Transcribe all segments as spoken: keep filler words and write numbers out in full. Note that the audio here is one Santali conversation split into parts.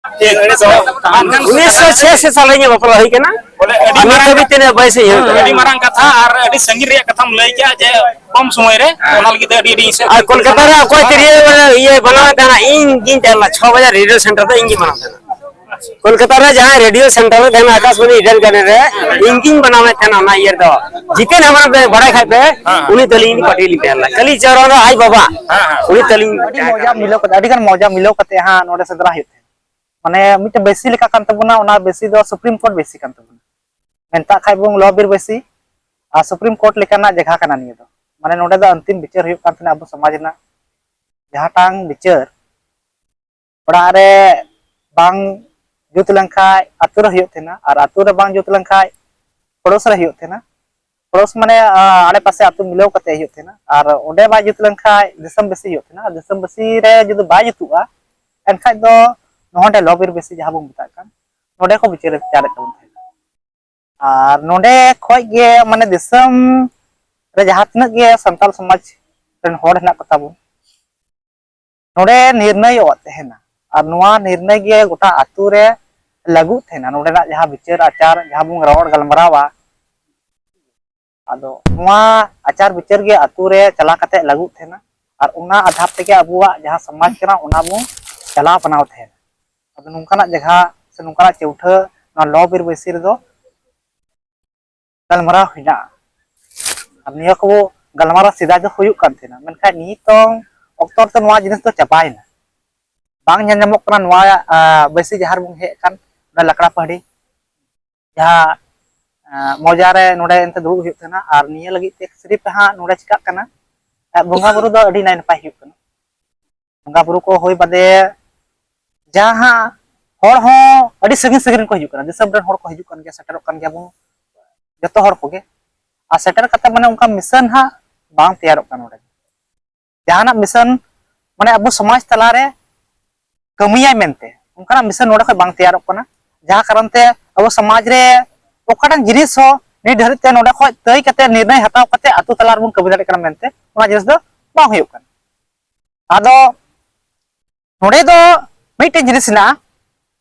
ᱮᱠ ᱥᱚ ᱩᱱᱤᱥᱥᱚ ᱪᱷᱤᱭᱟᱥᱤ ᱥᱟᱞ ᱨᱮ ᱤᱧᱟᱜ ᱵᱟᱯᱞᱟ ᱦᱩᱭ ᱠᱟᱱᱟ᱾ ᱵᱚᱞᱮ ᱟᱹᱰᱤ ᱟᱨ ᱱᱤᱛ ᱢᱟᱨᱟᱝ, ᱫᱷᱟᱹᱵᱤᱡ ᱛᱤᱱᱟᱹᱜ ᱵᱚᱭᱮᱥ ᱤᱧ ᱦᱩᱭᱩᱜ ᱠᱟᱱᱟ᱾ ᱟᱹᱰᱤ ᱢᱟᱨᱟᱝ ᱠᱟᱛᱷᱟ ᱟᱨ ᱟᱹᱰᱤ ᱥᱟᱺᱜᱤᱧ ᱨᱮᱭᱟᱜ ᱠᱟᱛᱷᱟᱢ ᱞᱟᱹᱭ ᱠᱮᱜᱼᱟ ᱡᱮ ᱠᱚᱢ ᱥᱚᱢᱚᱭ ᱨᱮ, ᱚᱱᱟ ᱞᱟᱹᱜᱤᱫ ᱛᱮ ᱟᱹᱰᱤ ᱟᱹᱰᱤ ᱥᱟᱹᱜᱩᱱ᱾ ᱟᱨ ᱠᱳᱞᱠᱟᱛᱟ ᱨᱮ ᱚᱠᱚᱭ ᱛᱤᱨᱭᱳ ᱤᱭᱟᱹ ᱵᱮᱱᱟᱣᱮᱫ ᱛᱟᱦᱮᱱᱟ? ᱤᱧ ᱜᱤᱧ ᱛᱟᱦᱮᱸ ᱞᱮᱱᱟ᱾ ᱪᱷᱚ ᱵᱟᱡᱮ ᱨᱮᱰᱤᱭᱳ ᱥᱮᱱᱴᱟᱨ ᱫᱚ ᱤᱧ ᱜᱤᱧ ᱵᱮᱱᱟᱣ ᱛᱟᱦᱮᱱᱟ᱾ ᱠᱳᱞᱠᱟᱛᱟ ᱨᱮ ᱡᱟᱦᱟᱸᱭ ᱨᱮᱰᱤᱭᱳ ᱥᱮᱱᱴᱟᱨ ᱨᱮ ᱛᱟᱦᱮᱱᱟ, ᱟᱠᱟᱥᱵᱟᱱᱤ ᱤᱰᱮᱱ ᱜᱟᱨᱰᱮᱱ ᱨᱮ, ᱤᱧ ᱜᱤᱧ ᱵᱮᱱᱟᱣᱮᱫ ᱛᱟᱦᱮᱱᱟ ᱚᱱᱟ ᱤᱭᱟᱹ ᱫᱚ᱾ ᱡᱤᱛᱮᱱ ᱦᱮᱢᱵᱨᱚᱢ ᱯᱮ ᱵᱟᱲᱟᱭ ᱠᱷᱟᱡ ᱯᱮ, ᱦᱮᱸ, ᱦᱮᱸ᱾ ᱩᱱᱤ ᱛᱟᱹᱞᱤᱧ ᱯᱟᱴᱤ ᱞᱤᱧ ᱛᱟᱦᱮᱸ ᱞᱮᱱᱟ᱾ ᱠᱟᱹᱞᱤ ᱪᱚᱨᱚᱱ ᱨᱮ ᱟᱡ ᱵᱟᱵᱟ, ᱦᱮᱸ, ᱦᱮᱸ᱾ ᱩᱱᱤ ᱛᱟᱹᱞᱤᱧ ᱟᱹᱰᱤ ᱢᱚᱡᱟ ᱢᱤᱞᱟᱹᱣ ᱠᱟᱛᱮ, ᱟᱹᱰᱤ ᱜᱟᱱ ᱢᱚᱡᱟ ᱢᱤᱞᱟᱹᱣ ᱠᱟᱛᱮ ᱦᱟᱸᱜ ᱱᱚᱰᱮ ᱥᱮᱸᱫᱽᱨᱟ ᱦᱩᱭᱩᱜ ᱛᱟᱦᱮᱸᱫ᱾ ᱢᱟᱱᱮ ᱢᱤᱫᱴᱮᱱ ᱵᱟᱹᱭᱥᱤ ᱞᱮᱠᱟ ᱠᱟᱱ ᱛᱟᱵᱚᱱᱟ, ᱚᱱᱟ ᱵᱟᱹᱭᱥᱤ ᱫᱚ ᱥᱩᱯᱨᱤᱢ ᱠᱳᱨᱴ ᱵᱟᱹᱭᱥᱤ ᱠᱟᱱ ᱛᱟᱵᱚᱱᱟ᱾ ᱢᱮᱛᱟᱜ ᱠᱷᱟᱡ ᱵᱚᱱ ᱞᱚ ᱵᱤᱨ ᱵᱟᱹᱭᱥᱤ, ᱟᱨ ᱥᱩᱯᱨᱤᱢ ᱠᱳᱨᱴ ᱞᱮᱠᱟᱱᱟᱜ ᱡᱟᱭᱜᱟ ᱠᱟᱱᱟ ᱱᱤᱭᱟᱹ ᱫᱚ᱾ ᱢᱟᱱᱮ ᱱᱚᱰᱮ ᱫᱚ ᱟᱱᱛᱤᱢ ᱵᱤᱪᱟᱹᱨ ᱦᱩᱭᱩᱜ ᱠᱟᱱ ᱛᱟᱦᱮᱱᱟ ᱟᱵᱚ ᱥᱚᱢᱟᱡᱽ ᱨᱮᱱᱟᱜ᱾ ᱡᱟᱦᱟᱸᱴᱟᱝ ᱵᱤᱪᱟᱹᱨ ᱚᱲᱟᱜ ᱨᱮ ᱵᱟᱝ ᱡᱩᱛ ᱞᱮᱱᱠᱷᱟᱡ ᱟᱛᱳ ᱨᱮ ᱦᱩᱭᱩᱜ ᱛᱟᱦᱮᱱᱟ, ᱟᱨ ᱟᱛᱳ ᱨᱮ ᱵᱟᱝ ᱡᱩᱛ ᱞᱮᱱᱠᱷᱟᱡ ᱯᱚᱲᱚᱥ ᱨᱮ ᱦᱩᱭᱩᱜ ᱛᱟᱦᱮᱱᱟ᱾ ᱯᱚᱲᱚᱥ ᱢᱟᱱᱮ, ᱟ, ᱟᱲᱮᱯᱟᱥᱮ ᱟᱛᱳ ᱢᱤᱞᱟᱹᱣ ᱠᱟᱛᱮ ᱦᱩᱭᱩᱜ ᱛᱟᱦᱮᱱᱟ᱾ ᱟᱨ ᱚᱸᱰᱮ ᱵᱟᱭ ᱡᱩᱛ ᱞᱮᱱᱠᱷᱟᱡ ᱫᱤᱥᱚᱢ ᱵᱟᱹᱥᱤ ᱦᱩᱭᱩᱜ ᱛᱟᱦᱮᱱᱟ᱾ ᱟᱨ ᱫᱤᱥᱚᱢ ᱵᱟᱹᱥᱤ ᱨᱮ ᱡᱩᱫᱤ ᱵᱟᱭ ᱡᱩᱛᱩᱜᱼᱟ, ᱮᱱᱠᱷᱟᱡ ᱫᱚ ᱱᱚᱰᱮ ᱞᱚ ᱵᱤᱨ ᱵᱟᱹᱭᱥᱤ ᱡᱟᱦᱟᱸ ᱵᱚᱱ ᱢᱮᱛᱟᱜ ᱠᱟᱱ, ᱱᱚᱰᱮ ᱠᱚ ᱵᱤᱪᱟᱹᱨ ᱵᱤᱪᱟᱨᱮᱫ ᱛᱟᱵᱚᱱ ᱛᱟᱦᱮᱱᱟ᱾ ᱟᱨ ᱱᱚᱰᱮ ᱠᱷᱚᱡ ᱜᱮ ᱢᱟᱱᱮ ᱫᱤᱥᱚᱢ ᱨᱮ ᱡᱟᱦᱟᱸ ᱛᱤᱱᱟᱹᱜ ᱜᱮ ᱥᱟᱱᱛᱟᱲ ᱥᱚᱢᱟᱡᱽ ᱨᱮᱱ ᱦᱚᱲ ᱦᱮᱱᱟᱜ ᱠᱚᱛᱟ ᱵᱚᱱ, ᱱᱚᱰᱮ ᱱᱤᱨᱱᱟᱭᱚᱜ ᱛᱟᱦᱮᱱᱟ᱾ ᱟᱨ ᱱᱚᱣᱟ ᱱᱤᱨᱱᱟᱭ ᱜᱮ ᱜᱚᱴᱟ ᱟᱛᱳ ᱨᱮ ᱞᱟᱹᱜᱩᱜ ᱛᱟᱦᱮᱱᱟ᱾ ᱱᱚᱰᱮᱱᱟᱜ ᱡᱟᱦᱟᱸ ᱵᱤᱪᱟᱹᱨ ᱟᱪᱟᱨ, ᱡᱟᱦᱟᱸ ᱵᱚᱱ ᱨᱚᱲ ᱜᱟᱞᱢᱟᱨᱟᱣᱟ, ᱟᱫᱚ ᱱᱚᱣᱟ ᱟᱪᱟᱨ ᱵᱤᱪᱟᱹᱨ ᱜᱮ ᱟᱛᱳ ᱨᱮ ᱪᱟᱞᱟᱣ ᱠᱟᱛᱮ ᱞᱟᱹᱜᱩᱜ ᱛᱟᱦᱮᱱᱟ᱾ ᱟᱨ ᱚᱱᱟ ᱟᱫᱷᱟᱨ ᱛᱮᱜᱮ ᱟᱵᱚᱣᱟᱜ ᱡᱟᱦᱟᱸ ᱥᱚᱢᱟᱡᱽ ᱠᱟᱱᱟ, ᱚᱱᱟ ᱵᱚᱱ ᱪᱟᱞᱟᱣ ᱵᱟᱱᱟᱣ ᱛᱟᱦᱮᱱᱟ᱾ ᱟᱫᱚ ᱱᱚᱝᱠᱟᱱᱟᱜ ᱡᱟᱭᱜᱟ ᱥᱮ ᱱᱚᱝᱠᱟᱱᱟᱜ ᱪᱮᱣᱴᱷᱟᱹ ᱱᱚᱣᱟ ᱞᱚ ᱵᱤᱨ ᱵᱟᱹᱭᱥᱤ ᱨᱮᱫᱚ ᱜᱟᱞᱢᱟᱨᱟᱣ ᱦᱮᱱᱟᱜᱼᱟ᱾ ᱟᱨ ᱱᱤᱭᱟᱹ ᱠᱚ ᱜᱟᱞᱢᱟᱨᱟᱣ ᱥᱮᱫᱟᱭ ᱫᱚ ᱦᱩᱭᱩᱜ ᱠᱟᱱ ᱛᱟᱦᱮᱱᱟ, ᱢᱮᱱᱠᱷᱟᱱ ᱱᱤᱛᱚᱝ ᱚᱠᱛᱚ ᱨᱮᱫᱚ ᱱᱚᱣᱟ ᱡᱤᱱᱤᱥ ᱫᱚ ᱪᱟᱵᱟᱭᱮᱱᱟ᱾ ᱵᱟᱝ ᱧᱮᱞ ᱧᱟᱢᱚᱜ ᱠᱟᱱᱟ ᱱᱚᱣᱟ, ᱟ, ᱵᱟᱹᱭᱥᱤ ᱡᱟᱦᱟᱸ ᱨᱮᱵᱚᱱ ᱦᱮᱡ ᱟᱠᱟᱱ, ᱚᱱᱟ ᱞᱟᱠᱲᱟ ᱯᱟᱹᱦᱲᱤ, ᱡᱟᱦᱟᱸ, ᱟ, ᱢᱚᱡᱟ ᱨᱮ ᱱᱚᱰᱮ ᱮᱱᱛᱮ ᱫᱩᱲᱩᱵ ᱦᱩᱭᱩᱜ ᱛᱟᱦᱮᱱᱟ᱾ ᱟᱨ ᱱᱤᱭᱟᱹ ᱞᱟᱹᱜᱤᱫ ᱛᱮ ᱥᱤᱨᱤᱯ ᱦᱟᱸᱜ ᱱᱚᱰᱮ ᱪᱤᱠᱟᱜ ᱠᱟᱱᱟ, ᱟ, ᱵᱚᱸᱜᱟ ᱵᱩᱨᱩ ᱫᱚ ᱟᱹᱰᱤ ᱱᱟᱭ ᱱᱟᱯᱟᱭ ᱦᱩᱭᱩᱜ ᱠᱟᱱᱟ᱾ ᱵᱚᱸᱜᱟ ᱵᱩᱨᱩ ᱠᱚ ᱦᱩᱭ ᱵᱟᱫᱮ ᱡᱟᱦᱟᱸ ᱦᱚᱲ ᱦᱚᱸ ᱟᱹᱰᱤ ᱥᱟᱺᱜᱤᱧ ᱥᱟᱺᱜᱤᱧ ᱨᱮᱱ ᱠᱚ ᱦᱤᱡᱩᱜ ᱠᱟᱱᱟ, ᱫᱤᱥᱚᱢ ᱨᱮᱱ ᱦᱚᱲ ᱠᱚ ᱦᱤᱡᱩᱜ ᱠᱟᱱ ᱜᱮᱭᱟ, ᱥᱮᱴᱮᱨᱚᱜ ᱠᱟᱱ ᱜᱮᱭᱟ ᱵᱚᱱ ᱡᱚᱛᱚ ᱦᱚᱲ ᱠᱚᱜᱮ᱾ ᱟᱨ ᱥᱮᱴᱮᱨ ᱠᱟᱛᱮ ᱢᱟᱱᱮ ᱚᱱᱠᱟ ᱢᱤᱥᱚᱱ ᱦᱟᱸᱜ ᱵᱟᱝ ᱛᱮᱭᱟᱨᱚᱜ ᱠᱟᱱᱟ ᱱᱚᱰᱮ᱾ ᱡᱟᱦᱟᱱᱟᱜ ᱢᱤᱥᱚᱱ ᱢᱟᱱᱮ ᱟᱵᱚ ᱥᱚᱢᱟᱡᱽ ᱛᱟᱞᱟᱨᱮ ᱠᱟᱹᱢᱤᱭᱟᱭ ᱢᱮᱱᱛᱮ ᱚᱱᱠᱟᱱᱟᱜ ᱢᱤᱥᱚᱱ ᱱᱚᱰᱮ ᱠᱷᱚᱱ ᱵᱟᱝ ᱛᱮᱭᱟᱨᱚᱜ ᱠᱟᱱᱟ᱾ ᱡᱟᱦᱟᱸ ᱠᱟᱨᱚᱱ ᱛᱮ ᱟᱵᱚ ᱥᱚᱢᱟᱡᱽ ᱨᱮ ᱚᱠᱟᱴᱟᱜ ᱡᱤᱱᱤᱥ ᱦᱚᱸ ᱱᱤᱛ ᱫᱷᱟᱹᱨᱤᱡ ᱛᱮ ᱱᱚᱰᱮ ᱠᱷᱚᱱ ᱛᱟᱹᱭ ᱠᱟᱛᱮ ᱱᱤᱨᱱᱚᱭ ᱦᱟᱛᱟᱣ ᱠᱟᱛᱮ ᱟᱛᱳ ᱛᱟᱞᱟ ᱨᱮᱵᱚᱱ ᱠᱟᱹᱢᱤ ᱫᱟᱲᱮᱭᱟᱜ ᱠᱟᱱᱟ ᱢᱮᱱᱛᱮ ᱚᱱᱟ ᱡᱤᱱᱤᱥ ᱫᱚ ᱵᱟᱝ ᱦᱩᱭᱩᱜ ᱠᱟᱱᱟ᱾ ᱟᱫᱚ ᱱᱚᱰᱮ ᱫᱚ ᱢᱤᱫᱴᱮᱱ ᱡᱤᱱᱤᱥ ᱦᱮᱱᱟᱜᱼᱟ,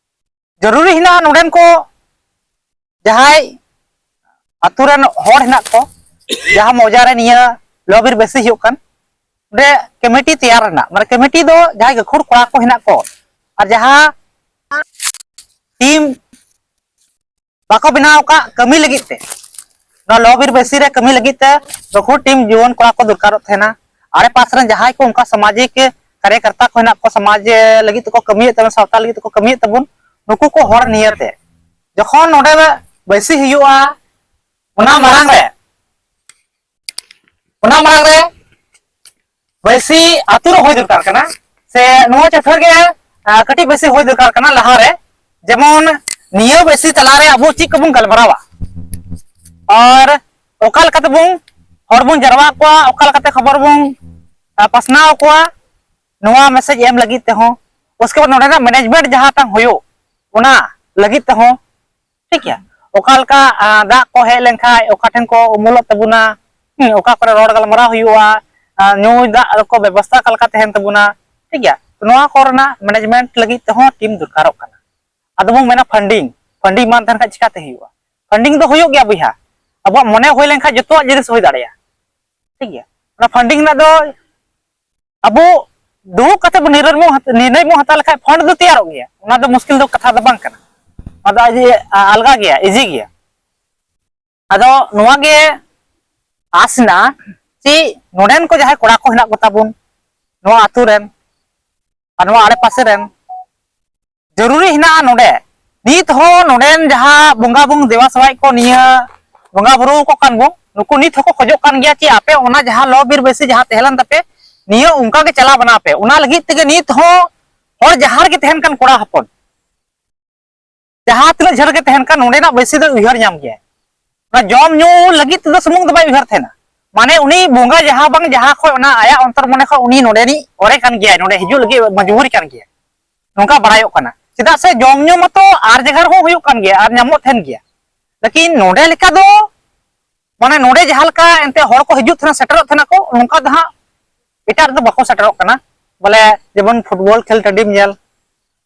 ᱡᱟᱹᱨᱩᱨᱤ ᱦᱮᱱᱟᱜᱼᱟ ᱱᱚᱰᱮᱱ ᱠᱚ ᱡᱟᱦᱟᱸᱭ ᱟᱛᱳ ᱨᱮᱱ ᱦᱚᱲ ᱦᱮᱱᱟᱜ ᱠᱚ, ᱡᱟᱦᱟᱸ ᱢᱚᱣᱡᱟ ᱨᱮ ᱱᱤᱭᱟᱹ ᱞᱚ ᱵᱤᱨ ᱵᱟᱹᱭᱥᱤ ᱦᱩᱭᱩᱜ ᱠᱟᱱ, ᱚᱸᱰᱮ ᱠᱚᱢᱤᱴᱤ ᱛᱮᱭᱟᱨ ᱨᱮᱱᱟᱜ, ᱢᱟᱱᱮ ᱠᱚᱢᱤᱴᱤ ᱫᱚ ᱡᱟᱦᱟᱸᱭ ᱜᱟᱹᱠᱷᱩᱲ ᱠᱚᱲᱟ ᱠᱚ ᱦᱮᱱᱟᱜ ᱠᱚ ᱟᱨ ᱡᱟᱦᱟᱸ ᱴᱤᱢ ᱵᱟᱠᱚ ᱵᱮᱱᱟᱣ ᱟᱠᱟᱫ ᱠᱟᱹᱢᱤ ᱞᱟᱹᱜᱤᱫ ᱛᱮ, ᱱᱚᱣᱟ ᱞᱚ ᱵᱤᱨ ᱵᱟᱹᱭᱥᱤ ᱨᱮ ᱠᱟᱹᱢᱤ ᱞᱟᱹᱜᱤᱫ ᱛᱮ ᱜᱟᱹᱠᱷᱩᱲ ᱴᱤᱢ ᱡᱩᱣᱟᱹᱱ ᱠᱚᱲᱟ ᱠᱚ ᱫᱚᱨᱠᱟᱨᱚᱜ ᱛᱟᱦᱮᱱᱟ᱾ ᱟᱲᱮ ᱯᱟᱥ ᱨᱮᱱ ᱡᱟᱦᱟᱸᱭ ᱠᱚ ᱚᱱᱠᱟ ᱥᱟᱢᱟᱡᱤᱠ ᱠᱟᱨᱭᱚᱠᱚᱨᱛᱟ ᱠᱚ ᱦᱮᱱᱟᱜ ᱠᱚ, ᱥᱚᱢᱟᱡᱽ ᱞᱟᱹᱜᱤᱫ ᱛᱮᱠᱚ ᱠᱟᱹᱢᱤᱭᱮᱫ ᱛᱟᱵᱚᱱ, ᱥᱟᱶᱛᱟ ᱞᱟᱹᱜᱤᱫ ᱛᱮᱠᱚ ᱠᱟᱹᱢᱤᱭᱮᱫ ᱛᱟᱵᱚᱱ, ᱱᱩᱠᱩ ᱠᱚ ᱦᱚᱲ ᱱᱤᱭᱟᱹᱛᱮ ᱡᱚᱠᱷᱚᱱ ᱱᱚᱰᱮ ᱵᱟᱹᱭᱥᱤ ᱦᱩᱭᱩᱜᱼᱟ, ᱚᱱᱟ ᱢᱟᱲᱟᱝ ᱨᱮ, ᱚᱱᱟ ᱢᱟᱲᱟᱝ ᱨᱮ ᱵᱟᱹᱭᱥᱤ ᱟᱹᱛᱩ ᱨᱮ ᱦᱩᱭ ᱫᱚᱨᱠᱟᱨ ᱠᱟᱱᱟ, ᱥᱮ ᱱᱚᱣᱟ ᱪᱟᱹᱴᱷᱟᱹᱨ ᱜᱮ, ᱟᱸ, ᱠᱟᱹᱴᱤᱡ ᱵᱟᱹᱭᱥᱤ ᱦᱩᱭ ᱫᱚᱨᱠᱟᱨ ᱠᱟᱱᱟ ᱞᱟᱦᱟᱨᱮ᱾ ᱡᱮᱢᱚᱱ ᱱᱤᱭᱟᱹ ᱵᱟᱹᱭᱥᱤ ᱛᱟᱞᱟᱨᱮ ᱟᱵᱚ ᱪᱮᱫ ᱠᱚᱵᱚᱱ ᱜᱟᱞᱢᱟᱨᱟᱣᱟ ᱟᱨ ᱚᱠᱟ ᱞᱮᱠᱟ ᱛᱮᱵᱚᱱ ᱦᱚᱲ ᱵᱚᱱ ᱡᱟᱨᱣᱟ ᱠᱚᱣᱟ, ᱚᱠᱟ ᱞᱮᱠᱟᱛᱮ ᱠᱷᱚᱵᱚᱨ ᱵᱚᱱ, ᱟᱸ, ᱯᱟᱥᱱᱟᱣ ᱟᱠᱚᱣᱟ, ᱱᱚᱣᱟ ᱢᱮᱥᱮᱡᱽ ᱮᱢ ᱞᱟᱹᱜᱤᱫ ᱛᱮᱦᱚᱸ᱾ ᱩᱥᱠᱮ ᱵᱟᱫ ᱱᱚᱰᱮᱱᱟᱜ ᱢᱮᱱᱮᱡᱽᱢᱮᱱᱴ ᱡᱟᱦᱟᱸ ᱛᱟᱝ ᱦᱩᱭᱩᱜ, ᱚᱱᱟ ᱞᱟᱹᱜᱤᱫ ᱛᱮᱦᱚᱸ, ᱴᱷᱤᱠ ᱜᱮᱭᱟ᱾ ᱚᱠᱟ ᱞᱮᱠᱟ, ᱟᱸ, ᱫᱟᱜ ᱠᱚ ᱦᱮᱡ ᱞᱮᱱᱠᱷᱟᱡ ᱚᱠᱟ ᱴᱷᱮᱱ ᱠᱚ ᱩᱢᱩᱞᱚᱜ ᱛᱟᱵᱚᱱᱟ, ᱦᱩᱸ, ᱚᱠᱟ ᱠᱚᱨᱮ ᱨᱚᱲ ᱜᱟᱞᱢᱟᱨᱟᱣ ᱦᱩᱭᱩᱜᱼᱟ, ᱟᱸ, ᱧᱩ ᱫᱟᱜ ᱠᱚ ᱵᱮᱵᱚᱥᱛᱷᱟ ᱚᱠᱟ ᱞᱮᱠᱟ ᱛᱟᱦᱮᱱ ᱛᱟᱵᱚᱱᱟ, ᱴᱷᱤᱠ ᱜᱮᱭᱟ᱾ ᱛᱚ, ᱱᱚᱣᱟ ᱠᱚᱨᱮᱱᱟᱜ ᱢᱮᱱᱮᱡᱽᱢᱮᱱᱴ ᱞᱟᱹᱜᱤᱫ ᱛᱮᱦᱚᱸ ᱴᱤᱢ ᱫᱚᱨᱠᱟᱨᱚᱜ ᱠᱟᱱᱟ᱾ ᱟᱫᱚ ᱵᱚᱱ ᱢᱮᱱᱟ ᱯᱷᱟᱱᱰᱤᱝ, ᱯᱷᱟᱱᱰᱤᱝ ᱵᱟᱝ ᱛᱟᱦᱮᱱ ᱠᱷᱟᱡ ᱪᱤᱠᱟᱛᱮ ᱦᱩᱭᱩᱜᱼᱟ? ᱯᱷᱟᱱᱰᱤᱝ ᱫᱚ ᱦᱩᱭᱩᱜ ᱜᱮᱭᱟ ᱵᱚᱭᱦᱟ, ᱟᱵᱚᱣᱟᱜ ᱢᱚᱱᱮ ᱦᱩᱭ ᱞᱮᱱᱠᱷᱟᱡ ᱡᱚᱛᱚᱣᱟᱜ ᱡᱤᱱᱤᱥ ᱦᱩᱭ ᱫᱟᱲᱮᱭᱟᱜᱼᱟ, ᱴᱷᱤᱠ ᱜᱮᱭᱟ᱾ ᱚᱱᱟ ᱯᱷᱟᱱᱰᱤᱝ ᱨᱮᱱᱟᱜ ᱫᱚ ᱟᱵᱚ ᱫᱩᱲᱩᱵ ᱠᱟᱛᱮ ᱵᱚᱱ ᱱᱤᱨᱚᱭ ᱵᱚᱱ ᱦᱟᱛ-, ᱱᱤᱨᱱᱚᱭ ᱵᱚᱱ ᱦᱟᱛᱟᱣ ᱞᱮᱠᱷᱟᱡ ᱯᱷᱟᱱᱰ ᱫᱚ ᱛᱮᱭᱟᱨᱚᱜ ᱜᱮᱭᱟ, ᱚᱱᱟ ᱫᱚ ᱢᱩᱥᱠᱤᱞ ᱫᱚ ᱠᱟᱛᱷᱟ ᱫᱚ ᱵᱟᱝ ᱠᱟᱱᱟ᱾ ᱚᱱᱟ ᱫᱚ ᱟᱹᱰᱤ, ᱟ-, ᱟᱞᱜᱟ ᱜᱮᱭᱟ, ᱤᱡᱤ ᱜᱮᱭᱟ᱾ ᱟᱫᱚ ᱱᱚᱣᱟ ᱜᱮ ᱟᱥ ᱦᱮᱱᱟᱜᱼᱟ ᱪᱮ ᱱᱚᱰᱮᱱ ᱠᱚ ᱡᱟᱦᱟᱸᱭ ᱠᱚᱲᱟ ᱠᱚ ᱦᱮᱱᱟᱜ ᱠᱚᱛᱟ ᱵᱚᱱ ᱱᱚᱣᱟ ᱟᱛᱳ ᱨᱮᱱ ᱟᱨ ᱱᱚᱣᱟ ᱟᱲᱮ ᱯᱟᱥᱮ ᱨᱮᱱ, ᱡᱟᱹᱨᱩᱨᱤ ᱦᱮᱱᱟᱜᱼᱟ ᱱᱚᱰᱮ ᱱᱤᱛ ᱦᱚᱸ ᱱᱚᱰᱮᱱ ᱡᱟᱦᱟᱸ ᱵᱚᱸᱜᱟ ᱵᱚᱱ ᱫᱮᱵᱟ ᱥᱮᱵᱟᱭᱮᱫ ᱠᱚ, ᱱᱤᱭᱟᱹ ᱵᱚᱸᱜᱟ ᱵᱩᱨᱩ ᱠᱚ ᱠᱟᱱ ᱵᱚᱱ, ᱱᱩᱠᱩ ᱱᱤᱛ ᱦᱚᱸᱠᱚ ᱠᱷᱚᱡᱚᱜ ᱠᱟᱱ ᱜᱮᱭᱟ ᱪᱮ ᱟᱯᱮ ᱚᱱᱟ ᱡᱟᱦᱟᱸ ᱞᱚ ᱵᱤᱨ ᱵᱟᱹᱭᱥᱤ ᱡᱟᱦᱟᱸ ᱛᱟᱦᱮᱸ ᱞᱮᱱ ᱛᱟᱯᱮ, ᱱᱤᱭᱟᱹ ᱚᱱᱠᱟ ᱜᱮ ᱪᱟᱞᱟᱣ ᱵᱮᱱᱟᱣ ᱯᱮ᱾ ᱚᱱᱟ ᱞᱟᱹᱜᱤᱫ ᱛᱮᱜᱮ ᱱᱤᱛ ᱦᱚᱸ ᱦᱚᱲ ᱡᱟᱦᱟᱸ ᱨᱮᱜᱮ ᱛᱟᱦᱮᱱ ᱠᱟᱱ ᱠᱚᱲᱟ ᱦᱚᱯᱚᱱ, ᱡᱟᱦᱟᱸ ᱛᱤᱱᱟᱹᱜ ᱡᱷᱟᱹᱞ ᱜᱮ ᱛᱟᱦᱮᱱ ᱠᱟᱱ, ᱱᱚᱰᱮᱱᱟᱜ ᱵᱟᱹᱭᱥᱤ ᱫᱚ ᱩᱭᱦᱟᱹᱨ ᱧᱟᱢ ᱜᱮᱭᱟᱭ᱾ ᱚᱱᱟ ᱡᱚᱢ ᱧᱩ ᱞᱟᱹᱜᱤᱫ ᱛᱮᱫᱚ ᱥᱩᱢᱩᱝ ᱫᱚ ᱵᱟᱭ ᱩᱭᱦᱟᱹᱨ ᱛᱟᱦᱮᱱᱟ, ᱢᱟᱱᱮ ᱩᱱᱤ ᱵᱚᱸᱜᱟ ᱡᱟᱦᱟᱸ ᱵᱟᱝ ᱡᱟᱦᱟᱸ ᱠᱷᱚᱡ ᱚᱱᱟ ᱟᱭᱟᱜ ᱚᱱᱛᱚᱨ ᱢᱚᱱᱮ ᱠᱷᱚᱡ ᱩᱱᱤ ᱱᱚᱰᱮᱱᱤᱡ ᱦᱚᱲᱮ ᱠᱟᱱ ᱜᱮᱭᱟᱭ, ᱱᱚᱰᱮ ᱦᱤᱡᱩᱜ ᱞᱟᱹᱜᱤᱫ ᱢᱚᱡᱽᱵᱩᱨᱤ ᱠᱟᱱ ᱜᱮᱭᱟ, ᱱᱚᱝᱠᱟ ᱵᱟᱲᱟᱭᱚᱜ ᱠᱟᱱᱟ᱾ ᱪᱮᱫᱟᱜ ᱥᱮ ᱡᱚᱢ ᱧᱩ ᱢᱟᱛᱚ ᱟᱨ ᱡᱟᱭᱜᱟ ᱨᱮᱦᱚᱸ ᱦᱩᱭᱩᱜ ᱠᱟᱱ ᱜᱮᱭᱟ ᱟᱨ ᱧᱟᱢᱚᱜ ᱛᱟᱦᱮᱱ ᱜᱮᱭᱟ, ᱞᱮᱠᱤᱱ ᱱᱚᱰᱮ ᱞᱮᱠᱟ ᱫᱚ ᱢᱟᱱᱮ ᱱᱚᱰᱮ ᱡᱟᱦᱟᱸ ᱞᱮᱠᱟ ᱮᱱᱛᱮ ᱦᱚᱲ ᱠᱚ ᱦᱤᱡᱩᱜ ᱛᱟᱦᱮᱱᱟ, ᱥᱮᱴᱮᱨᱚᱜ ᱛᱟᱦᱮᱱᱟ ᱠᱚ, ᱱᱚᱝᱠᱟ ᱫᱚ ᱦᱟᱸᱜ ᱮᱴᱟᱜ ᱨᱮᱫᱚ ᱵᱟᱠᱚ ᱥᱮᱴᱮᱨᱚᱜ ᱠᱟᱱᱟ᱾ ᱵᱚᱞᱮ ᱡᱮᱢᱚᱱ ᱯᱷᱩᱴᱵᱚᱞ ᱠᱷᱮᱞ ᱴᱟᱺᱰᱤᱢ ᱧᱮᱞ,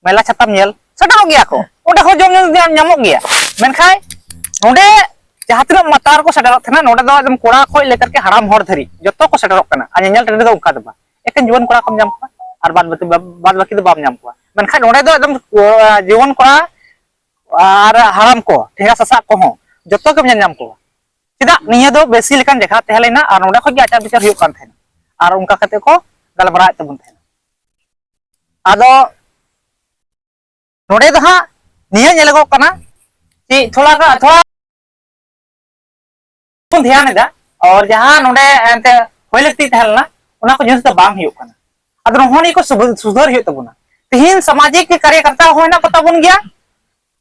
ᱢᱮᱞᱟ ᱪᱷᱟᱛᱟᱢ ᱧᱮᱞ, ᱥᱮᱴᱮᱨᱚᱜ ᱜᱮᱭᱟ ᱠᱚ, ᱚᱸᱰᱮ ᱦᱚᱸ ᱡᱚᱢ ᱧᱩ ᱧᱟᱢᱚᱜ ᱜᱮᱭᱟ᱾ ᱢᱮᱱᱠᱷᱟᱱ ᱱᱚᱰᱮ ᱡᱟᱦᱟᱸ ᱛᱤᱱᱟᱹᱜ ᱢᱟᱛᱟᱨ ᱠᱚ ᱥᱮᱴᱮᱨᱚᱜ ᱛᱟᱦᱮᱱᱟ, ᱱᱚᱰᱮ ᱫᱚ ᱮᱠᱫᱚᱢ ᱠᱚᱲᱟ ᱠᱷᱚᱱ ᱞᱮ ᱠᱟᱛᱮ ᱦᱟᱲᱟᱢ ᱦᱚᱲ ᱫᱷᱟᱹᱨᱤᱡ ᱡᱚᱛᱚ ᱠᱚ ᱥᱮᱴᱮᱨᱚᱜ ᱠᱟᱱᱟ᱾ ᱟᱨ ᱧᱮᱧᱮᱞ ᱴᱟᱺᱰᱤ ᱫᱚ ᱚᱱᱠᱟ ᱫᱚ ᱵᱟᱝ, ᱮᱠᱮᱱ ᱡᱩᱣᱟᱹᱱ ᱠᱚᱲᱟ ᱠᱚᱢ ᱧᱟᱢ ᱠᱚᱣᱟ, ᱟᱨ ᱵᱟᱫ ᱵᱟᱹᱠᱤ, ᱵᱟᱫ ᱵᱟᱹᱠᱤ ᱫᱚ ᱵᱟᱢ ᱧᱟᱢ ᱠᱚᱣᱟ᱾ ᱢᱮᱱᱠᱷᱟᱱ ᱱᱚᱰᱮ ᱫᱚ ᱮᱠᱫᱚᱢ ᱡᱩᱣᱟᱹᱱ ᱠᱚᱲᱟ ᱟᱨ ᱦᱟᱲᱟᱢ ᱠᱚ, ᱴᱷᱮᱸᱜᱟ ᱥᱟᱥᱟᱵ ᱠᱚᱦᱚᱸ ᱡᱚᱛᱚ ᱜᱮᱢ ᱧᱮᱞ ᱧᱟᱢ ᱠᱚᱣᱟ᱾ ᱪᱮᱫᱟᱜ? ᱱᱤᱭᱟᱹ ᱫᱚ ᱵᱮᱥᱤ ᱞᱮᱠᱟᱱ ᱡᱟᱭᱜᱟ ᱛᱟᱦᱮᱸ ᱞᱮᱱᱟ ᱟᱨ ᱱᱚᱰᱮ ᱠᱷᱚᱱ ᱜᱮ ᱟᱪᱟᱨ ᱵᱤᱪᱟᱨ ᱦᱩᱭᱩᱜ ᱠᱟᱱ ᱛᱟᱦᱮᱸᱱᱟ, ᱟᱨ ᱚᱱᱠᱟ ᱠᱟᱛᱮ ᱠᱚ ᱜᱟᱞᱢᱟᱨᱟᱣᱮᱫ ᱛᱟᱵᱚᱱ ᱛᱟᱦᱮᱸᱱᱟ᱾ ᱟᱫᱚ ᱱᱚᱰᱮ ᱫᱚ ᱦᱟᱸᱜ ᱱᱤᱭᱟᱹ ᱧᱮᱞᱚᱜᱚᱜ ᱠᱟᱱᱟ ᱡᱮ ᱛᱷᱚᱲᱟ ᱜᱟ-, ᱛᱷᱚᱲᱟ ᱵᱚᱱ ᱫᱷᱮᱭᱟᱱ ᱮᱫᱟ, ᱟᱨ ᱡᱟᱦᱟᱸ ᱱᱚᱰᱮ ᱮᱱᱛᱮ ᱦᱩᱭ ᱞᱟᱹᱠᱛᱤ ᱛᱟᱦᱮᱸ ᱞᱮᱱᱟ, ᱚᱱᱟ ᱠᱚ ᱡᱤᱱᱤᱥ ᱫᱚ ᱵᱟᱝ ᱦᱩᱭᱩᱜ ᱠᱟᱱᱟ᱾ ᱟᱫᱚ ᱱᱚᱜᱼᱚ ᱱᱤᱭᱟᱹ ᱠᱚ ᱥᱩᱵ-, ᱥᱩᱫᱷᱟᱹᱨ ᱦᱩᱭᱩᱜ ᱛᱟᱵᱚᱱᱟ᱾ ᱛᱤᱦᱤᱧ ᱥᱟᱢᱟᱡᱤᱠ ᱠᱟᱨᱭᱚᱠᱚᱨᱛᱟ ᱦᱚᱸ ᱦᱮᱱᱟᱜ ᱠᱚ ᱛᱟᱵᱚᱱ ᱜᱮᱭᱟ,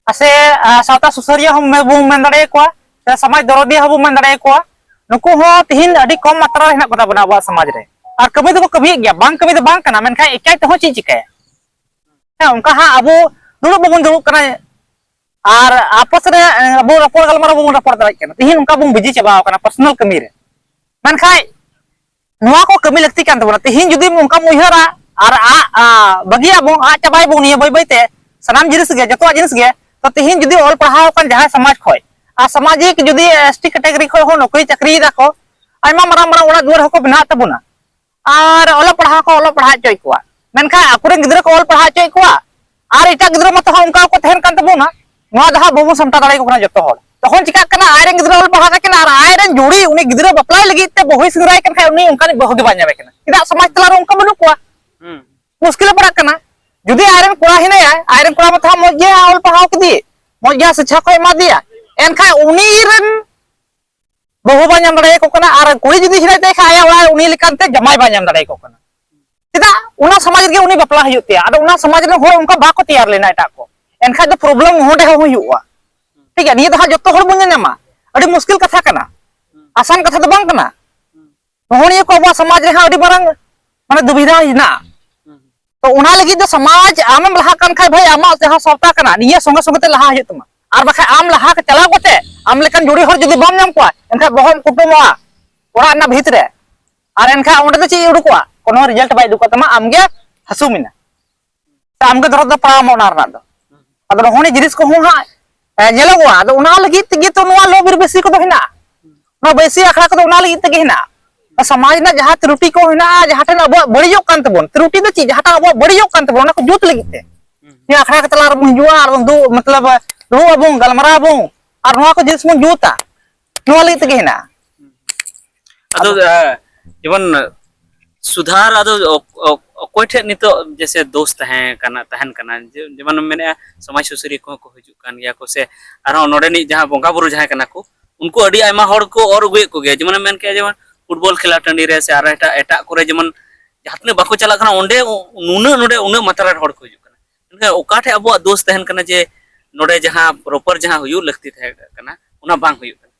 ᱟᱨ ᱥᱮ, ᱟᱨ ᱥᱟᱶᱛᱟ ᱥᱩᱥᱟᱹᱨᱤᱭᱟᱹ ᱦᱚᱸ ᱵᱚᱱ ᱢᱮᱱ ᱫᱟᱲᱮᱭᱟᱠᱚᱣᱟ, ᱥᱮ ᱥᱚᱢᱟᱡᱽ ᱫᱚᱨᱚᱫᱤᱭᱟᱹ ᱦᱚᱸᱵᱚᱱ ᱢᱮᱱ ᱫᱟᱲᱮᱭᱟᱠᱚᱣᱟ᱾ ᱱᱩᱠᱩ ᱦᱚᱸ ᱛᱤᱦᱤᱧ ᱟᱹᱰᱤ ᱠᱚᱢ ᱢᱟᱛᱨᱟ ᱨᱮ ᱦᱮᱱᱟᱜ ᱠᱚᱛᱟ ᱵᱚᱱᱟ ᱟᱵᱚᱣᱟᱜ ᱥᱚᱢᱟᱡᱽ ᱨᱮ᱾ ᱟᱨ ᱠᱟᱹᱢᱤ ᱫᱚᱠᱚ ᱠᱟᱹᱢᱤᱭᱮᱫ ᱜᱮᱭᱟ, ᱵᱟᱝ ᱠᱟᱹᱢᱤ ᱫᱚ ᱵᱟᱝ ᱠᱟᱱᱟ, ᱢᱮᱱᱠᱷᱟᱱ ᱮᱠᱟᱭ ᱛᱮᱦᱚᱸ ᱪᱮᱫ ᱪᱤᱠᱟᱹᱭᱟ? ᱦᱮᱸ, ᱚᱱᱠᱟ ᱦᱟᱸᱜ ᱟᱵᱚ ᱫᱩᱲᱩᱵ ᱵᱟᱵᱚᱱ ᱫᱩᱲᱩᱵ ᱠᱟᱱᱟ, ᱟᱨ ᱟᱯᱚᱥ ᱨᱮ, ᱮ, ᱟᱵᱚ ᱨᱚᱯᱚᱲ ᱜᱟᱞᱢᱟᱨᱟᱣ ᱵᱟᱵᱚᱱ ᱨᱚᱯᱚᱲ ᱫᱟᱲᱮᱭᱟᱜ ᱠᱟᱱᱟ᱾ ᱛᱤᱦᱤᱧ ᱚᱱᱠᱟ ᱵᱚᱱ ᱵᱤᱡᱤ ᱪᱟᱵᱟᱣ ᱠᱟᱱᱟ ᱯᱟᱨᱥᱚᱱᱟᱞ ᱠᱟᱹᱢᱤ ᱨᱮ᱾ ᱢᱮᱱᱠᱷᱟᱡ ᱱᱚᱣᱟ ᱠᱚ ᱠᱟᱹᱢᱤ ᱞᱟᱹᱠᱛᱤ ᱠᱟᱱ ᱛᱟᱵᱚᱱᱟ᱾ ᱛᱤᱦᱤᱧ ᱡᱩᱫᱤ ᱚᱱᱠᱟᱢ ᱩᱭᱦᱟᱹᱨᱟ ᱟᱨ ᱟᱜ, ᱟ, ᱵᱟᱹᱜᱤᱭᱟᱜ ᱵᱚᱱ, ᱟᱜ ᱪᱟᱵᱟᱭ ᱵᱚᱱ ᱱᱤᱭᱟᱹ ᱵᱟᱹᱭ ᱵᱟᱹᱭ ᱛᱮ, ᱥᱟᱱᱟᱢ ᱡᱤᱱᱤᱥ ᱜᱮ, ᱡᱚᱛᱚᱣᱟᱜ ᱡᱤᱱᱤᱥ ᱜᱮ, ᱛᱚ ᱛᱤᱦᱤᱧ ᱡᱩᱫᱤ ᱚᱞ ᱯᱟᱲᱦᱟᱣ ᱟᱠᱟᱱ ᱡᱟᱦᱟᱸᱭ ᱥᱚᱢᱟᱡᱽ ᱠᱷᱚᱡ, ᱟᱨ ᱥᱟᱢᱟᱡᱤᱠ ᱡᱩᱫᱤ ᱮᱥ ᱴᱤ ᱠᱮᱴᱮᱜᱚᱨᱤ ᱠᱷᱚᱡ ᱦᱚᱸ ᱱᱚᱠᱨᱤ ᱪᱟᱹᱠᱨᱤᱭᱮᱫᱟ ᱠᱚ, ᱟᱭᱢᱟ ᱢᱟᱨᱟᱝ ᱢᱟᱨᱟᱝ ᱚᱲᱟᱜ ᱫᱩᱣᱟᱹᱨ ᱦᱚᱸᱠᱚ ᱵᱮᱱᱟᱣᱮᱫ ᱛᱟᱵᱚᱱᱟ, ᱟᱨ ᱚᱞᱚᱜ ᱯᱟᱲᱦᱟᱣ ᱠᱚ ᱚᱞᱚᱜ ᱯᱟᱲᱦᱟᱣ ᱦᱚᱪᱚᱭᱮᱫ ᱠᱚᱣᱟ, ᱢᱮᱱᱠᱷᱟᱱ ᱟᱠᱚᱨᱮᱱ ᱜᱤᱫᱽᱨᱟᱹ ᱠᱚ ᱚᱞ ᱯᱟᱲᱦᱟᱣ ᱦᱚᱪᱚᱭᱮᱫ ᱠᱚᱣᱟ, ᱟᱨ ᱮᱴᱟᱜ ᱜᱤᱫᱽᱨᱟᱹ ᱢᱟᱛᱚ ᱦᱟᱸᱜ ᱚᱱᱠᱟ ᱠᱚ ᱛᱟᱦᱮᱱ ᱠᱟᱱ ᱛᱟᱵᱚᱱᱟ᱾ ᱱᱚᱣᱟ ᱫᱚ ᱦᱟᱸᱜ ᱵᱟᱵᱚᱱ ᱥᱟᱢᱴᱟᱣ ᱫᱟᱲᱮᱭᱟᱠᱚ ᱠᱟᱱᱟ ᱡᱚᱛᱚ ᱦᱚᱲ᱾ ᱛᱚᱠᱷᱚᱱ ᱪᱤᱠᱟᱹᱜ ᱠᱟᱱᱟ, ᱟᱡᱨᱮᱱ ᱜᱤᱫᱽᱨᱟᱹ ᱚᱞ ᱯᱟᱲᱦᱟᱣ ᱠᱟᱱᱟ ᱟᱨ ᱟᱡᱨᱮᱱ ᱡᱩᱲᱤ ᱩᱱᱤ ᱜᱤᱫᱽᱨᱟᱹ ᱵᱟᱯᱞᱟᱭ ᱞᱟᱹᱜᱤᱫ ᱛᱮ ᱵᱟᱹᱦᱩᱭ ᱥᱮᱸᱫᱽᱨᱟᱭ ᱠᱟᱱ ᱠᱷᱟᱡ ᱩᱱᱤ ᱚᱱᱠᱟᱱᱤᱡ ᱵᱟᱹᱦᱩ ᱜᱮ ᱵᱟᱭ ᱧᱟᱢᱮ ᱠᱟᱱᱟ᱾ ᱪᱮᱫᱟᱜ? ᱥᱚᱢᱟᱡᱽ ᱛᱟᱞᱟᱨᱮ ᱚᱱᱠᱟ ᱵᱟᱹᱱᱩᱜ ᱠᱚᱣᱟ᱾ ᱦᱩᱸ᱾ ᱢᱩᱥᱠᱤᱞᱮ ᱯᱟᱲᱟᱜ ᱠᱟᱱᱟ᱾ ᱡᱩᱫᱤ ᱟᱡᱨᱮᱱ ᱠᱚᱲᱟ ᱦᱮᱱᱟᱭᱟ, ᱟᱡᱨᱮᱱ ᱠᱚᱲᱟ ᱢᱟᱛᱚ ᱦᱟᱸᱜ ᱢᱚᱡᱽ ᱜᱮ ᱚᱞ ᱯᱟᱲᱦᱟᱣ ᱠᱮᱫᱮᱭᱟ, ᱢᱚᱡᱽ ᱜᱮ ᱥᱤᱪᱪᱷᱟ ᱠᱚ ᱮᱢᱟ ᱫᱮᱭᱟ, ᱮᱱᱠᱷᱟᱱ ᱩᱱᱤ ᱨᱮᱱ ᱵᱟᱹᱦᱩ ᱵᱟᱭ ᱧᱟᱢ ᱫᱟᱲᱮᱭᱟᱠᱚ ᱠᱟᱱᱟ, ᱟᱨ ᱠᱩᱲᱤ ᱡᱩᱫᱤ ᱦᱮᱱᱟᱭ ᱛᱟᱭ ᱠᱷᱟᱡ ᱟᱭᱟᱜ ᱚᱲᱟᱜ ᱨᱮ ᱩᱱᱤ ᱞᱮᱠᱟᱱᱛᱮ ᱡᱟᱢᱟᱭ ᱵᱟᱭ ᱧᱟᱢ ᱫᱟᱲᱮᱭᱟᱠᱚ ᱠᱟᱱᱟ᱾ ᱪᱮᱫᱟᱜ? ᱚᱱᱟ ᱥᱚᱢᱟᱡᱽ ᱨᱮᱜᱮ ᱩᱱᱤ ᱵᱟᱯᱞᱟ ᱦᱩᱭᱩᱜ ᱛᱟᱭᱟ᱾ ᱟᱫᱚ ᱚᱱᱟ ᱥᱚᱢᱟᱡᱽ ᱨᱮᱱ ᱦᱚᱲ ᱚᱱᱠᱟ ᱵᱟᱠᱚ ᱛᱮᱭᱟᱨ ᱞᱮᱱᱟ ᱮᱴᱟᱜ ᱠᱚ, ᱮᱱᱠᱷᱟᱡ ᱫᱚ ᱯᱨᱚᱵᱞᱮᱢ ᱚᱸᱰᱮ ᱦᱚᱸ ᱦᱩᱭᱩᱜᱼᱟ᱾ ᱴᱷᱤᱠ ᱜᱮᱭᱟ, ᱱᱤᱭᱟᱹ ᱫᱚ ᱦᱟᱸᱜ ᱡᱚᱛᱚ ᱦᱚᱲ ᱵᱚᱱ ᱧᱮᱞ ᱧᱟᱢᱟ᱾ ᱟᱹᱰᱤ ᱢᱩᱥᱠᱤᱞ ᱠᱟᱛᱷᱟ ᱠᱟᱱᱟ, ᱟᱥᱟᱱ ᱠᱟᱛᱷᱟ ᱫᱚ ᱵᱟᱝ ᱠᱟᱱᱟ᱾ ᱱᱚᱜᱼᱚ ᱱᱤᱭᱟᱹ ᱠᱚ ᱟᱵᱚᱣᱟᱜ ᱥᱚᱢᱟᱡᱽ ᱨᱮᱦᱚᱸ ᱟᱹᱰᱤ ᱢᱟᱨᱟᱝ, ᱢᱟᱱᱮ, ᱫᱩᱵᱤᱫᱷᱟ ᱦᱮᱱᱟᱜᱼᱟ᱾ ᱛᱚ ᱚᱱᱟ ᱞᱟᱹᱜᱤᱫ ᱫᱚ ᱥᱚᱢᱟᱡᱽ ᱟᱢᱮᱢ ᱞᱟᱦᱟᱜ ᱠᱟᱱ ᱠᱷᱟᱡ ᱵᱷᱟᱹᱭ, ᱟᱢᱟᱜ ᱡᱟᱦᱟᱸ ᱥᱟᱶᱛᱟ ᱠᱟᱱᱟ ᱱᱤᱭᱟᱹ ᱥᱚᱸᱜᱮ ᱥᱚᱸᱜᱮ ᱛᱮ ᱞᱟᱦᱟ ᱦᱩᱭᱩᱜ ᱛᱟᱢᱟ᱾ ᱟᱨ ᱵᱟᱠᱷᱟᱡ ᱟᱢ ᱞᱟᱦᱟ ᱪᱟᱞᱟᱣ ᱠᱟᱛᱮ ᱟᱢ ᱞᱮᱠᱟᱱ ᱡᱩᱲᱤ ᱦᱚᱲ ᱡᱩᱫᱤ ᱵᱟᱢ ᱧᱟᱢ ᱠᱚᱣᱟ, ᱮᱱᱠᱷᱟᱡ ᱵᱚᱦᱚᱜ ᱮᱢ ᱠᱩᱴᱩᱢᱚᱜᱼᱟ ᱚᱲᱟᱜ ᱨᱮᱱᱟᱜ ᱵᱷᱤᱛ ᱨᱮ᱾ ᱟᱨ ᱮᱱᱠᱷᱟᱡ ᱚᱸᱰᱮ ᱫᱚ ᱪᱮᱫ ᱩᱰᱩᱠᱚᱜᱼᱟ? ᱠᱳᱱᱳ ᱨᱮᱡᱟᱞᱴ ᱵᱟᱭ ᱩᱰᱩᱠᱚᱜ ᱛᱟᱢᱟ, ᱟᱢᱜᱮ ᱦᱟᱹᱥᱩ ᱢᱮᱱᱟ᱾ ᱥᱮ ᱟᱢᱜᱮ ᱫᱚᱨᱚᱫ ᱫᱚ ᱯᱟᱲᱟᱣ ᱟᱢᱟ ᱚᱱᱟ ᱨᱮᱱᱟᱜ ᱫᱚ᱾ ᱟᱫᱚ ᱱᱚᱜᱼᱚ ᱱᱤᱭᱟᱹ ᱡᱤᱱᱤᱥ ᱠᱚᱦᱚᱸ ᱦᱟᱸᱜ, ᱮ, ᱧᱮᱞᱚᱜᱚᱜᱼᱟ᱾ ᱟᱫᱚ ᱚᱱᱟ ᱞᱟᱹᱜᱤᱫ ᱛᱮᱜᱮ ᱛᱚ ᱱᱚᱣᱟ ᱞᱚ ᱵᱤᱨ ᱵᱟᱹᱭᱥᱤ ᱠᱚᱫᱚ ᱦᱮᱱᱟᱜᱼᱟ᱾ ᱱᱚᱣᱟ ᱵᱟᱹᱭᱥᱤ ᱟᱠᱷᱲᱟ ᱠᱚᱫᱚ ᱚᱱᱟ ᱞᱟᱹᱜᱤᱫ ᱛᱮᱜᱮ ᱦᱮᱱᱟᱜᱼᱟ᱾ ᱥᱚᱢᱟᱡᱽ ᱨᱮᱱᱟᱜ ᱡᱟᱦᱟᱸ ᱛᱨᱩᱴᱤ ᱠᱚ ᱦᱮᱱᱟᱜᱼᱟ, ᱡᱟᱦᱟᱸ ᱴᱷᱮᱱ ᱟᱵᱚᱣᱟᱜ ᱵᱟᱹᱲᱤᱡᱚᱜ ᱠᱟᱱ ᱛᱟᱵᱚᱱ, ᱛᱨᱩᱴᱤ ᱫᱚ ᱪᱮᱫ, ᱡᱟᱦᱟᱸᱴᱟᱜ ᱟᱵᱚᱣᱟᱜ ᱵᱟᱹᱲᱤᱡᱚᱜ ᱠᱟᱱ ᱛᱟᱵᱚᱱ, ᱚᱱᱟ ᱠᱚ ᱡᱩᱛ ᱞᱟᱹᱜᱤᱫ ᱛᱮ᱾ ᱱᱤᱭᱟᱹ ᱟᱠᱷᱲᱟ ᱠᱚ ᱛᱟᱞᱟ ᱨᱮᱵᱚᱱ ᱦᱤᱡᱩᱜᱼᱟ ᱟᱨ ᱵᱚᱱ ᱫᱩ-, ᱢᱚᱛᱞᱚᱵ, ᱫᱩᱲᱩᱵ ᱟᱵᱚᱱ, ᱜᱟᱞᱢᱟᱨᱟᱣ ᱟᱵᱚᱱ ᱟᱨ ᱱᱚᱣᱟ ᱠᱚ ᱡᱤᱱᱤᱥ ᱵᱚᱱ ᱡᱩᱛᱟ, ᱱᱚᱣᱟ ᱞᱟᱹᱜᱤᱫ ᱛᱮᱜᱮ ᱦᱮᱱᱟᱜᱼᱟ᱾ ᱟᱫᱚ ᱟᱫᱚ ᱮ, ᱡᱮᱢᱚᱱ ᱥᱩᱫᱷᱟᱨ ᱟᱫᱚ ᱚᱠ- ᱚᱠ- ᱚᱠᱚᱭ ᱴᱷᱮᱱ ᱱᱤᱛᱚᱜ ᱡᱮᱥᱮ ᱫᱳᱥ ᱛᱟᱦᱮᱸ ᱠᱟᱱᱟ, ᱛᱟᱦᱮᱱ ᱠᱟᱱᱟ? ᱡᱮ- ᱡᱮᱢᱚᱱ ᱮᱢ ᱢᱮᱱᱮᱫᱼᱟ ᱥᱚᱢᱟᱡᱽ ᱥᱩᱥᱟᱹᱨᱤᱭᱟᱹ ᱠᱚᱦᱚᱸ ᱠᱚ ᱦᱤᱡᱩᱜ ᱠᱟᱱ ᱜᱮᱭᱟ ᱠᱚ, ᱥᱮ ᱟᱨᱦᱚᱸ ᱱᱚᱰᱮᱱᱤᱡ ᱡᱟᱦᱟᱸ ᱵᱚᱸᱜᱟ ᱵᱩᱨᱩ ᱡᱟᱦᱟᱸᱭ ᱠᱟᱱᱟ ᱠᱚ, ᱩᱱᱠᱩ ᱟᱹᱰᱤ ᱟᱭᱢᱟ ᱦᱚᱲ ᱠᱚ ᱚᱨ ᱟᱹᱜᱩᱭᱮᱫ ᱠᱚᱜᱮᱭᱟ᱾ ᱡᱮᱢᱚᱱ ᱮᱢ ᱢᱮᱱ ᱠᱮᱫᱼᱟ, ᱡᱮᱢᱚᱱ ᱯᱷᱩᱴᱵᱚᱞ ᱠᱷᱮᱞᱟ ᱴᱟᱺᱰᱤ ᱨᱮ ᱥᱮ ᱟᱨ ᱮᱴᱟᱜ ᱮᱴᱟᱜ ᱠᱚᱨᱮ, ᱡᱮᱢᱚᱱ ᱡᱟᱦᱟᱸ ᱛᱤᱱᱟᱹᱜ ᱵᱟᱠᱚ ᱪᱟᱞᱟᱜ ᱠᱟᱱᱟ ᱚᱸᱰᱮ, ᱱᱩᱱᱟᱹᱜ ᱱᱚᱰᱮ ᱩᱱᱟᱹᱜ ᱢᱟᱛᱨᱟ ᱨᱮ ᱦᱚᱲ ᱠᱚ ᱦᱤᱡᱩᱜ ᱠᱟᱱᱟ᱾ ᱢᱮᱱᱠᱷᱟᱱ ᱚᱠᱟ ᱴᱷᱮᱡ ᱟᱵᱚᱣᱟᱜ ᱫᱳᱥ ᱛᱟᱦᱮᱱ ᱠᱟᱱᱟ ᱡᱮ ᱱᱚᱰᱮ ᱡᱟᱦᱟᱸ ᱯᱨᱚᱯᱟᱨ ᱡᱟᱦᱟᱸ ᱦᱩᱭᱩᱜ ᱞᱟᱹᱠᱛᱤ ᱛᱟᱦᱮᱸ ᱠᱟᱱᱟ, ᱚᱱᱟ ᱵᱟᱝ ᱦᱩᱭᱩᱜ ᱠᱟᱱᱟ?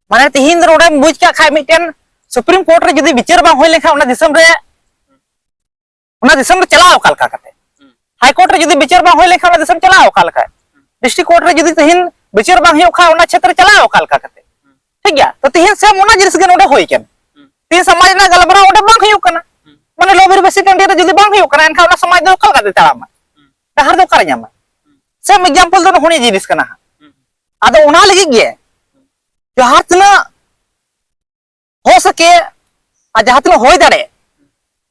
ᱢᱟᱱᱮ ᱛᱤᱦᱤᱧ ᱫᱚ ᱱᱚᱰᱮᱢ ᱵᱩᱡᱽ ᱠᱟᱜ ᱠᱷᱟᱡ, ᱢᱤᱫᱴᱮᱱ ᱥᱩᱯᱨᱤᱢ ᱠᱳᱨᱴ ᱨᱮ ᱡᱩᱫᱤ ᱵᱤᱪᱟᱹᱨ ᱵᱟᱝ ᱦᱩᱭ ᱞᱮᱱᱠᱷᱟᱱ ᱚᱱᱟ ᱫᱤᱥᱚᱢ ᱨᱮ, ᱚᱱᱟ ᱫᱤᱥᱚᱢ ᱨᱮ ᱪᱟᱞᱟᱣ ᱚᱠᱟ ᱞᱮᱠᱟ ᱠᱟᱛᱮ? ᱦᱟᱭ ᱠᱳᱨᱴ ᱨᱮ ᱡᱩᱫᱤ ᱵᱤᱪᱟᱹᱨ ᱵᱟᱝ ᱦᱩᱭ ᱞᱮᱱᱠᱷᱟᱱ ᱚᱱᱟ ᱫᱤᱥᱚᱢ ᱪᱟᱞᱟᱣ ᱚᱠᱟ ᱞᱮᱠᱟ? ᱰᱤᱥᱴᱨᱤᱠᱴ ᱠᱳᱨᱴ ᱨᱮ ᱡᱩᱫᱤ ᱛᱤᱦᱤᱧ ᱵᱤᱪᱟᱹᱨ ᱵᱟᱝ ᱦᱩᱭᱩᱜ ᱠᱷᱟᱱ ᱚᱱᱟ ᱪᱷᱮᱛᱨᱚ ᱪᱟᱞᱟᱣ ᱚᱠᱟ ᱞᱮᱠᱟ ᱠᱟᱛᱮ? ᱴᱷᱤᱠ ᱜᱮᱭᱟ, ᱛᱚ ᱛᱤᱦᱤᱧ ᱥᱮᱢ ᱚᱱᱟ ᱡᱤᱱᱤᱥ ᱜᱮ ᱱᱚᱰᱮ ᱦᱩᱭ ᱠᱟᱱᱟ᱾ ᱛᱤᱦᱤᱧ ᱥᱚᱢᱟᱡᱽ ᱨᱮᱱᱟᱜ ᱜᱟᱞᱢᱟᱨᱟᱣ ᱚᱸᱰᱮ ᱵᱟᱝ ᱦᱩᱭᱩᱜ ᱠᱟᱱᱟ, ᱢᱟᱱᱮ ᱞᱚ ᱵᱤᱨ ᱵᱟᱹᱭᱥᱤ ᱴᱟᱺᱰᱤ ᱨᱮ ᱡᱩᱫᱤ ᱵᱟᱝ ᱦᱩᱭᱩᱜ ᱠᱟᱱᱟ, ᱮᱱᱠᱷᱟᱱ ᱚᱱᱟ ᱥᱚᱢᱟᱡᱽ ᱫᱚ ᱚᱠᱟ ᱞᱮᱠᱟᱛᱮ ᱛᱟᱲᱟᱢᱟ? ᱰᱟᱦᱟᱨ ᱫᱚ ᱚᱠᱟᱨᱮ ᱧᱟᱢᱟ? ᱥᱮᱢ ᱮᱠᱡᱟᱢᱯᱚᱞ ᱫᱚ ᱱᱚᱜᱼᱚ ᱱᱤᱭᱟᱹ ᱡᱤᱱᱤᱥ ᱠᱟᱱᱟ ᱦᱟᱸᱜ᱾ ᱟᱫᱚ ᱚᱱᱟ ᱞᱟᱹᱜᱤᱫ ᱜᱮ ᱡᱟᱦᱟᱸ ᱛᱤᱱᱟᱹᱜ ᱦᱳ ᱥᱟᱠᱮ ᱟᱨ ᱡᱟᱦᱟᱸ ᱛᱤᱱᱟᱹᱜ ᱦᱩᱭ ᱫᱟᱲᱮ,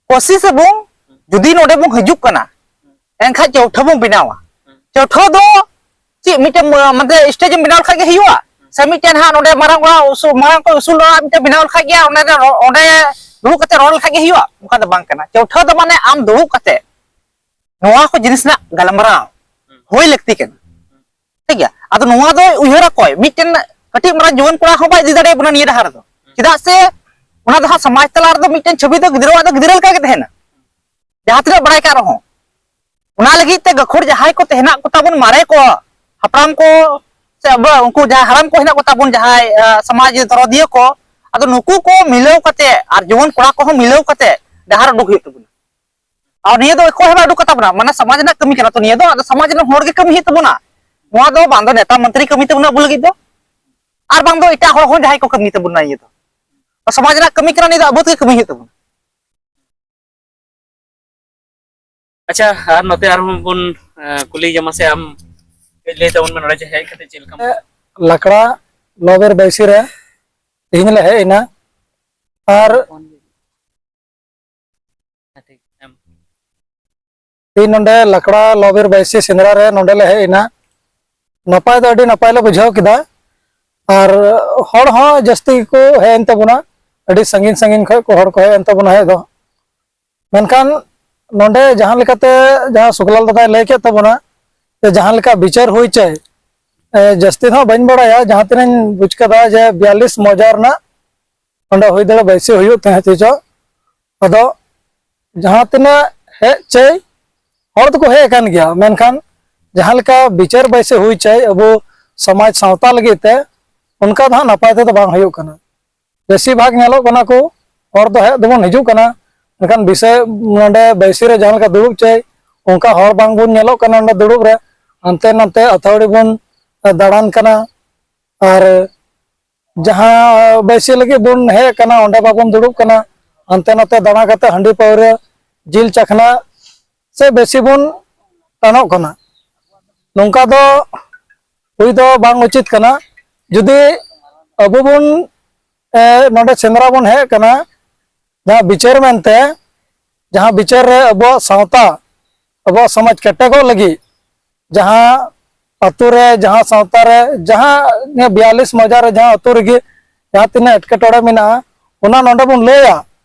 ᱠᱳᱥᱤᱥ ᱟᱵᱚᱱ, ᱡᱩᱫᱤ ᱱᱚᱰᱮ ᱵᱚᱱ ᱦᱤᱡᱩᱜ ᱠᱟᱱᱟ, ᱮᱱᱠᱷᱟᱡ ᱪᱳᱣᱴᱷᱟ ᱵᱚᱱ ᱵᱮᱱᱟᱣᱟ᱾ ᱪᱳᱣᱴᱷᱟ ᱫᱚ ᱪᱮᱫ ᱢᱤᱫᱴᱮᱱ, ᱢᱟᱱᱮ, ᱥᱴᱮᱡ ᱮᱢ ᱵᱮᱱᱟᱣ ᱞᱮᱠᱷᱟᱡ ᱜᱮ ᱦᱩᱭᱩᱜᱼᱟ? ᱥᱮ ᱢᱤᱫᱴᱮᱱ ᱦᱟᱸᱜ ᱱᱚᱰᱮ ᱢᱟᱨᱟᱝ ᱚᱲᱟᱜ ᱩᱥᱩᱞ, ᱢᱟᱨᱟᱝ ᱠᱚ ᱩᱥᱩᱞ ᱚᱲᱟᱜ ᱢᱤᱫᱴᱮᱱ ᱵᱮᱱᱟᱣ ᱞᱮᱠᱷᱟᱡ ᱜᱮ ᱚᱸᱰᱮ, ᱚᱸᱰᱮ ᱫᱩᱲᱩᱵ ᱠᱟᱛᱮ ᱨᱚᱲ ᱞᱮᱠᱷᱟᱡ ᱜᱮ ᱦᱩᱭᱩᱜᱼᱟ? ᱚᱱᱠᱟ ᱫᱚ ᱵᱟᱝ ᱠᱟᱱᱟ᱾ ᱪᱳᱣᱴᱷᱟ ᱫᱚ ᱢᱟᱱᱮ ᱟᱢ ᱫᱩᱲᱩᱵ ᱠᱟᱛᱮ ᱱᱚᱣᱟ ᱠᱚ ᱡᱤᱱᱤᱥ ᱨᱮᱱᱟᱜ ᱜᱟᱞᱢᱟᱨᱟᱣ ᱦᱩᱭ ᱞᱟᱹᱠᱛᱤ ᱠᱟᱱᱟ᱾ ᱴᱷᱤᱠ ᱜᱮᱭᱟ? ᱟᱫᱚ ᱱᱚᱣᱟ ᱫᱚ ᱩᱭᱦᱟᱹᱨ ᱟᱠᱚ, ᱢᱤᱫᱴᱮᱱ ᱠᱟᱹᱴᱤᱡ ᱢᱟᱨᱟᱝ ᱡᱩᱣᱟᱹᱱ ᱠᱚᱲᱟ ᱦᱚᱸ ᱵᱟᱭ ᱤᱫᱤ ᱫᱟᱲᱮᱭᱟᱵᱚᱱᱟ ᱱᱤᱭᱟᱹ ᱰᱟᱦᱟᱨ ᱨᱮᱫᱚ᱾ ᱪᱮᱫᱟᱜ ᱥᱮ ᱚᱱᱟ ᱫᱚ ᱦᱟᱸᱜ ᱥᱚᱢᱟᱡᱽ ᱛᱟᱞᱟ ᱨᱮᱫᱚ ᱢᱤᱫᱴᱮᱱ ᱪᱷᱚᱵᱤ ᱫᱚ ᱜᱤᱫᱽᱨᱟᱹᱣᱟᱜ ᱫᱚ ᱜᱤᱫᱽᱨᱟᱹ ᱞᱮᱠᱟ ᱜᱮ ᱛᱟᱦᱮᱱᱟ, ᱡᱟᱦᱟᱸ ᱛᱤᱱᱟᱹᱜ ᱵᱟᱲᱟᱭ ᱠᱟᱜ ᱨᱮᱦᱚᱸ᱾ ᱚᱱᱟ ᱞᱟᱹᱜᱤᱫ ᱛᱮ ᱜᱟᱹᱠᱷᱩᱲ ᱡᱟᱦᱟᱸᱭ ᱠᱚ ᱦᱮᱱᱟᱜ ᱠᱚᱛᱟ ᱵᱚᱱ, ᱢᱟᱨᱮ ᱠᱚ, ᱦᱟᱯᱲᱟᱢ ᱠᱚ, ᱥᱮ ᱟᱵᱚ ᱩᱱᱠᱩ ᱡᱟᱦᱟᱸᱭ ᱦᱟᱲᱟᱢ ᱠᱚ ᱦᱮᱱᱟᱜ ᱠᱚᱛᱟ ᱵᱚᱱ, ᱡᱟᱦᱟᱸᱭ, ᱟ, ᱥᱚᱢᱟᱡᱽ ᱫᱚᱨᱚᱫᱤᱭᱟᱹ ᱠᱚ, ᱟᱫᱚ ᱱᱩᱠᱩ ᱠᱚ ᱢᱤᱞᱟᱹᱣ ᱠᱟᱛᱮ ᱟᱨ ᱡᱩᱣᱟᱹᱱ ᱠᱚᱲᱟ ᱠᱚᱦᱚᱸ ᱢᱤᱞᱟᱹᱣ ᱠᱟᱛᱮ ᱰᱟᱦᱟᱨ ᱩᱰᱩᱠ ᱦᱩᱭᱩᱜ ᱛᱟᱵᱚᱱᱟ᱾ ᱟᱨ ᱱᱤᱭᱟᱹ ᱫᱚ ᱚᱠᱚᱭ ᱦᱚᱸ ᱵᱟᱭ ᱩᱰᱩᱠ ᱠᱟᱛᱟ ᱵᱚᱱᱟ, ᱢᱟᱱᱮ ᱥᱚᱢᱟᱡᱽ ᱨᱮᱱᱟᱜ ᱠᱟᱹᱢᱤ ᱠᱟᱱᱟ᱾ ᱛᱚ ᱱᱤᱭᱟᱹ ᱫᱚ ᱟᱫᱚ ᱥᱚᱢᱟᱡᱽ ᱨᱮᱱ ᱦᱚᱲ ᱜᱮ ᱠᱟᱹᱢᱤ ᱦᱩᱭᱩᱜ ᱛᱟᱵᱚᱱᱟ᱾ ᱱᱚᱣᱟ ᱫᱚ ᱵᱟᱝ ᱫᱚ ᱱᱮᱛᱟ ᱢᱚᱱᱛᱨᱤ ᱠᱟᱹᱢᱤ ᱛᱟᱵᱚᱱᱟ ᱟᱵᱚ ᱞᱟᱹᱜᱤᱫ ᱫᱚ, ᱟᱨ ᱵᱟᱝ ᱫᱚ ᱮᱴᱟᱜ ᱦᱚᱲ ᱦᱚᱸ ᱡᱟᱦᱟᱸᱭ ᱠᱚ ᱠᱟᱹᱢᱤ ᱛᱟᱵᱚᱱᱟ᱾ ᱱᱤᱭᱟᱹ ᱫᱚ ᱥᱚᱢᱟᱡᱽ ᱨᱮᱱᱟᱜ ᱠᱟᱹᱢᱤ ᱠᱟᱱᱟ, ᱱᱤᱭᱟᱹ ᱫᱚ ᱟᱵᱚ ᱛᱮᱜᱮ ᱠᱟᱹᱢᱤ ᱦᱩᱭᱩᱜ ᱛᱟᱵᱚᱱᱟ᱾ ᱟᱪᱪᱷᱟ, ᱟᱨ ᱱᱚᱛᱮ ᱟᱨᱦᱚᱸ ᱵᱚᱱ ᱠᱩᱞᱤ ᱡᱚᱝᱟ᱾ ᱥᱮ ᱟᱢ ᱠᱟᱹᱡ ᱞᱟᱹᱭ ᱛᱟᱵᱚᱱ ᱢᱮ, ᱱᱚᱰᱮ ᱡᱮ ᱦᱮᱡ ᱠᱟᱛᱮ ᱪᱮᱫ ᱞᱮᱠᱟᱢ? ᱞᱟᱠᱲᱟ ᱞᱚᱵᱮᱨ ᱵᱟᱹᱭᱥᱤ ᱨᱮ ᱛᱮᱦᱮᱧ ᱞᱮ ᱦᱮᱡ ᱮᱱᱟ᱾ ᱟᱨ ᱛᱮᱦᱮᱧ ᱱᱚᱰᱮ ᱞᱟᱠᱲᱟ ᱞᱚᱵᱮᱨ ᱵᱟᱹᱭᱥᱤ ᱥᱮᱸᱫᱽᱨᱟ ᱨᱮ ᱱᱚᱰᱮ ᱞᱮ ᱦᱮᱡ ᱮᱱᱟ᱾ ᱱᱟᱯᱟᱭ ᱫᱚ ᱟᱹᱰᱤ ᱱᱟᱯᱟᱭ ᱞᱮ ᱵᱩᱡᱷᱟᱹᱣ ᱠᱮᱫᱟ᱾ ᱟᱨ ᱦᱚᱲ ᱦᱚᱸ ᱡᱟᱹᱥᱛᱤ ᱜᱮᱠᱚ ᱦᱮᱡ ᱮᱱ ᱛᱟᱵᱚᱱᱟ, ᱟᱹᱰᱤ ᱥᱟᱺᱜᱤᱧ ᱥᱟᱺᱜᱤᱧ ᱠᱷᱚᱱ ᱠᱚ ᱦᱚᱲ ᱠᱚ ᱦᱮᱡ ᱮᱱ ᱛᱟᱵᱚᱱᱟ ᱦᱮᱡ ᱫᱚ᱾ ᱢᱮᱱᱠᱷᱟᱱ ᱱᱚᱰᱮ ᱡᱟᱦᱟᱸ ᱞᱮᱠᱟᱛᱮ ᱡᱟᱦᱟᱸ ᱥᱩᱠᱞᱟᱞ ᱫᱟᱫᱟᱭ ᱞᱟᱹᱭ ᱠᱮᱫ ᱛᱟᱵᱚᱱᱟ, ᱡᱮ ᱡᱟᱦᱟᱸ ᱞᱮᱠᱟ ᱵᱤᱪᱟᱹᱨ ᱦᱩᱭ ᱪᱟᱹᱭ, ᱡᱟᱹᱥᱛᱤ ᱫᱚ ᱦᱟᱸᱜ ᱵᱟᱹᱧ ᱵᱟᱲᱟᱭᱟ, ᱡᱟᱦᱟᱸ ᱛᱤᱱᱟᱹᱧ ᱵᱩᱡᱽ ᱠᱟᱫᱟ ᱡᱮ ᱵᱤᱭᱟᱞᱞᱤᱥ ᱢᱚᱡᱟ ᱨᱮᱱᱟᱜ ᱚᱸᱰᱮ ᱦᱩᱭ ᱫᱟᱲᱮ ᱵᱟᱹᱭᱥᱤ ᱦᱩᱭᱩᱜ ᱛᱟᱦᱮᱸᱫ ᱪᱮᱫ ᱪᱚ᱾ ᱟᱫᱚ ᱡᱟᱦᱟᱸ ᱛᱤᱱᱟᱹᱜ ᱦᱮᱡ ᱪᱟᱹᱭ, ᱦᱚᱲ ᱫᱚᱠᱚ ᱦᱮᱡ ᱟᱠᱟᱱ ᱜᱮᱭᱟ, ᱢᱮᱱᱠᱷᱟᱱ ᱡᱟᱦᱟᱸ ᱞᱮᱠᱟ ᱵᱤᱪᱟᱹᱨ ᱵᱟᱹᱭᱥᱤ ᱦᱩᱭ ᱪᱟᱹᱭ ᱟᱵᱚ ᱥᱚᱢᱟᱡᱽ ᱥᱟᱶᱛᱟ ᱞᱟᱹᱜᱤᱫ ᱛᱮ, ᱚᱱᱠᱟ ᱫᱚ ᱦᱟᱸᱜ ᱱᱟᱯᱟᱭ ᱛᱮᱫᱚ ᱵᱟᱝ ᱦᱩᱭᱩᱜ ᱠᱟᱱᱟ᱾ ᱵᱮᱥᱤᱨ ᱵᱷᱟᱜᱽ ᱧᱮᱞᱚᱜ ᱠᱟᱱᱟ ᱠᱚ, ᱦᱚᱲ ᱫᱚ ᱦᱮᱡ ᱫᱚᱵᱚᱱ ᱦᱤᱡᱩᱜ ᱠᱟᱱᱟ, ᱢᱮᱱᱠᱷᱟᱱ ᱵᱤᱥᱚᱭ ᱱᱚᱰᱮ ᱵᱟᱹᱭᱥᱤ ᱨᱮ ᱡᱟᱦᱟᱸ ᱞᱮᱠᱟ ᱫᱩᱲᱩᱵ ᱪᱟᱹᱭ, ᱚᱱᱠᱟ ᱦᱚᱲ ᱵᱟᱝ ᱵᱚᱱ ᱧᱮᱞᱚᱜ ᱠᱟᱱᱟ ᱱᱚᱰᱮ ᱫᱩᱲᱩᱵ ᱨᱮ᱾ ᱦᱟᱱᱛᱮ ᱱᱟᱛᱮ ᱟᱹᱛᱷᱟᱹᱣᱲᱤ ᱵᱚᱱ ᱫᱟᱬᱟᱱ ᱠᱟᱱᱟ᱾ ᱟᱨ ᱡᱟᱦᱟᱸ ᱵᱟᱹᱭᱥᱤ ᱞᱟᱹᱜᱤᱫ ᱵᱚᱱ ᱦᱮᱡ ᱟᱠᱟᱱᱟ, ᱚᱸᱰᱮ ᱵᱟᱵᱚᱱ ᱫᱩᱲᱩᱵ ᱠᱟᱱᱟ, ᱦᱟᱱᱛᱮ ᱱᱟᱛᱮ ᱫᱟᱬᱟ ᱠᱟᱛᱮ ᱦᱟᱺᱰᱤ ᱯᱟᱹᱣᱨᱟᱹ, ᱡᱤᱞ ᱪᱟᱠᱷᱱᱟ ᱥᱮ ᱵᱮᱥᱤ ᱵᱚᱱ ᱴᱟᱱᱚᱜ ᱠᱟᱱᱟ᱾ ᱱᱚᱝᱠᱟ ᱫᱚ ᱦᱩᱭ ᱫᱚ ᱵᱟᱝ ᱩᱪᱤᱛ ᱠᱟᱱᱟ᱾ ᱡᱩᱫᱤ ᱟᱵᱚ ᱵᱚᱱ, ᱮ, ᱱᱚᱰᱮ ᱥᱮᱸᱫᱽᱨᱟ ᱵᱚᱱ ᱦᱮᱡ ᱟᱠᱟᱱᱟ, ᱡᱟᱦᱟᱸ ᱵᱤᱪᱟᱹᱨ ᱢᱮᱱᱛᱮ, ᱡᱟᱦᱟᱸ ᱵᱤᱪᱟᱹᱨ ᱨᱮ ᱟᱵᱚᱣᱟᱜ ᱥᱟᱶᱛᱟ, ᱟᱵᱚᱣᱟᱜ ᱥᱚᱢᱟᱡᱽ ᱠᱮᱴᱮᱜᱚᱜ ᱞᱟᱹᱜᱤᱫ, ᱡᱟᱦᱟᱸ ᱟᱛᱳ ᱨᱮ, ᱡᱟᱦᱟᱸ ᱥᱟᱶᱛᱟ ᱨᱮ, ᱡᱟᱦᱟᱸ ᱱᱤᱭᱟᱹ ᱵᱤᱭᱟᱞᱞᱤᱥ ᱢᱚᱡᱟ ᱨᱮ ᱡᱟᱦᱟᱸ ᱟᱛᱳ ᱨᱮᱜᱮ ᱡᱟᱦᱟᱸ ᱛᱤᱱᱟᱹᱜ ᱮᱴᱠᱮᱴᱚᱬᱮ ᱢᱮᱱᱟᱜᱼᱟ, ᱚᱱᱟ ᱱᱚᱰᱮ ᱵᱚᱱ ᱞᱟᱹᱭᱟ᱾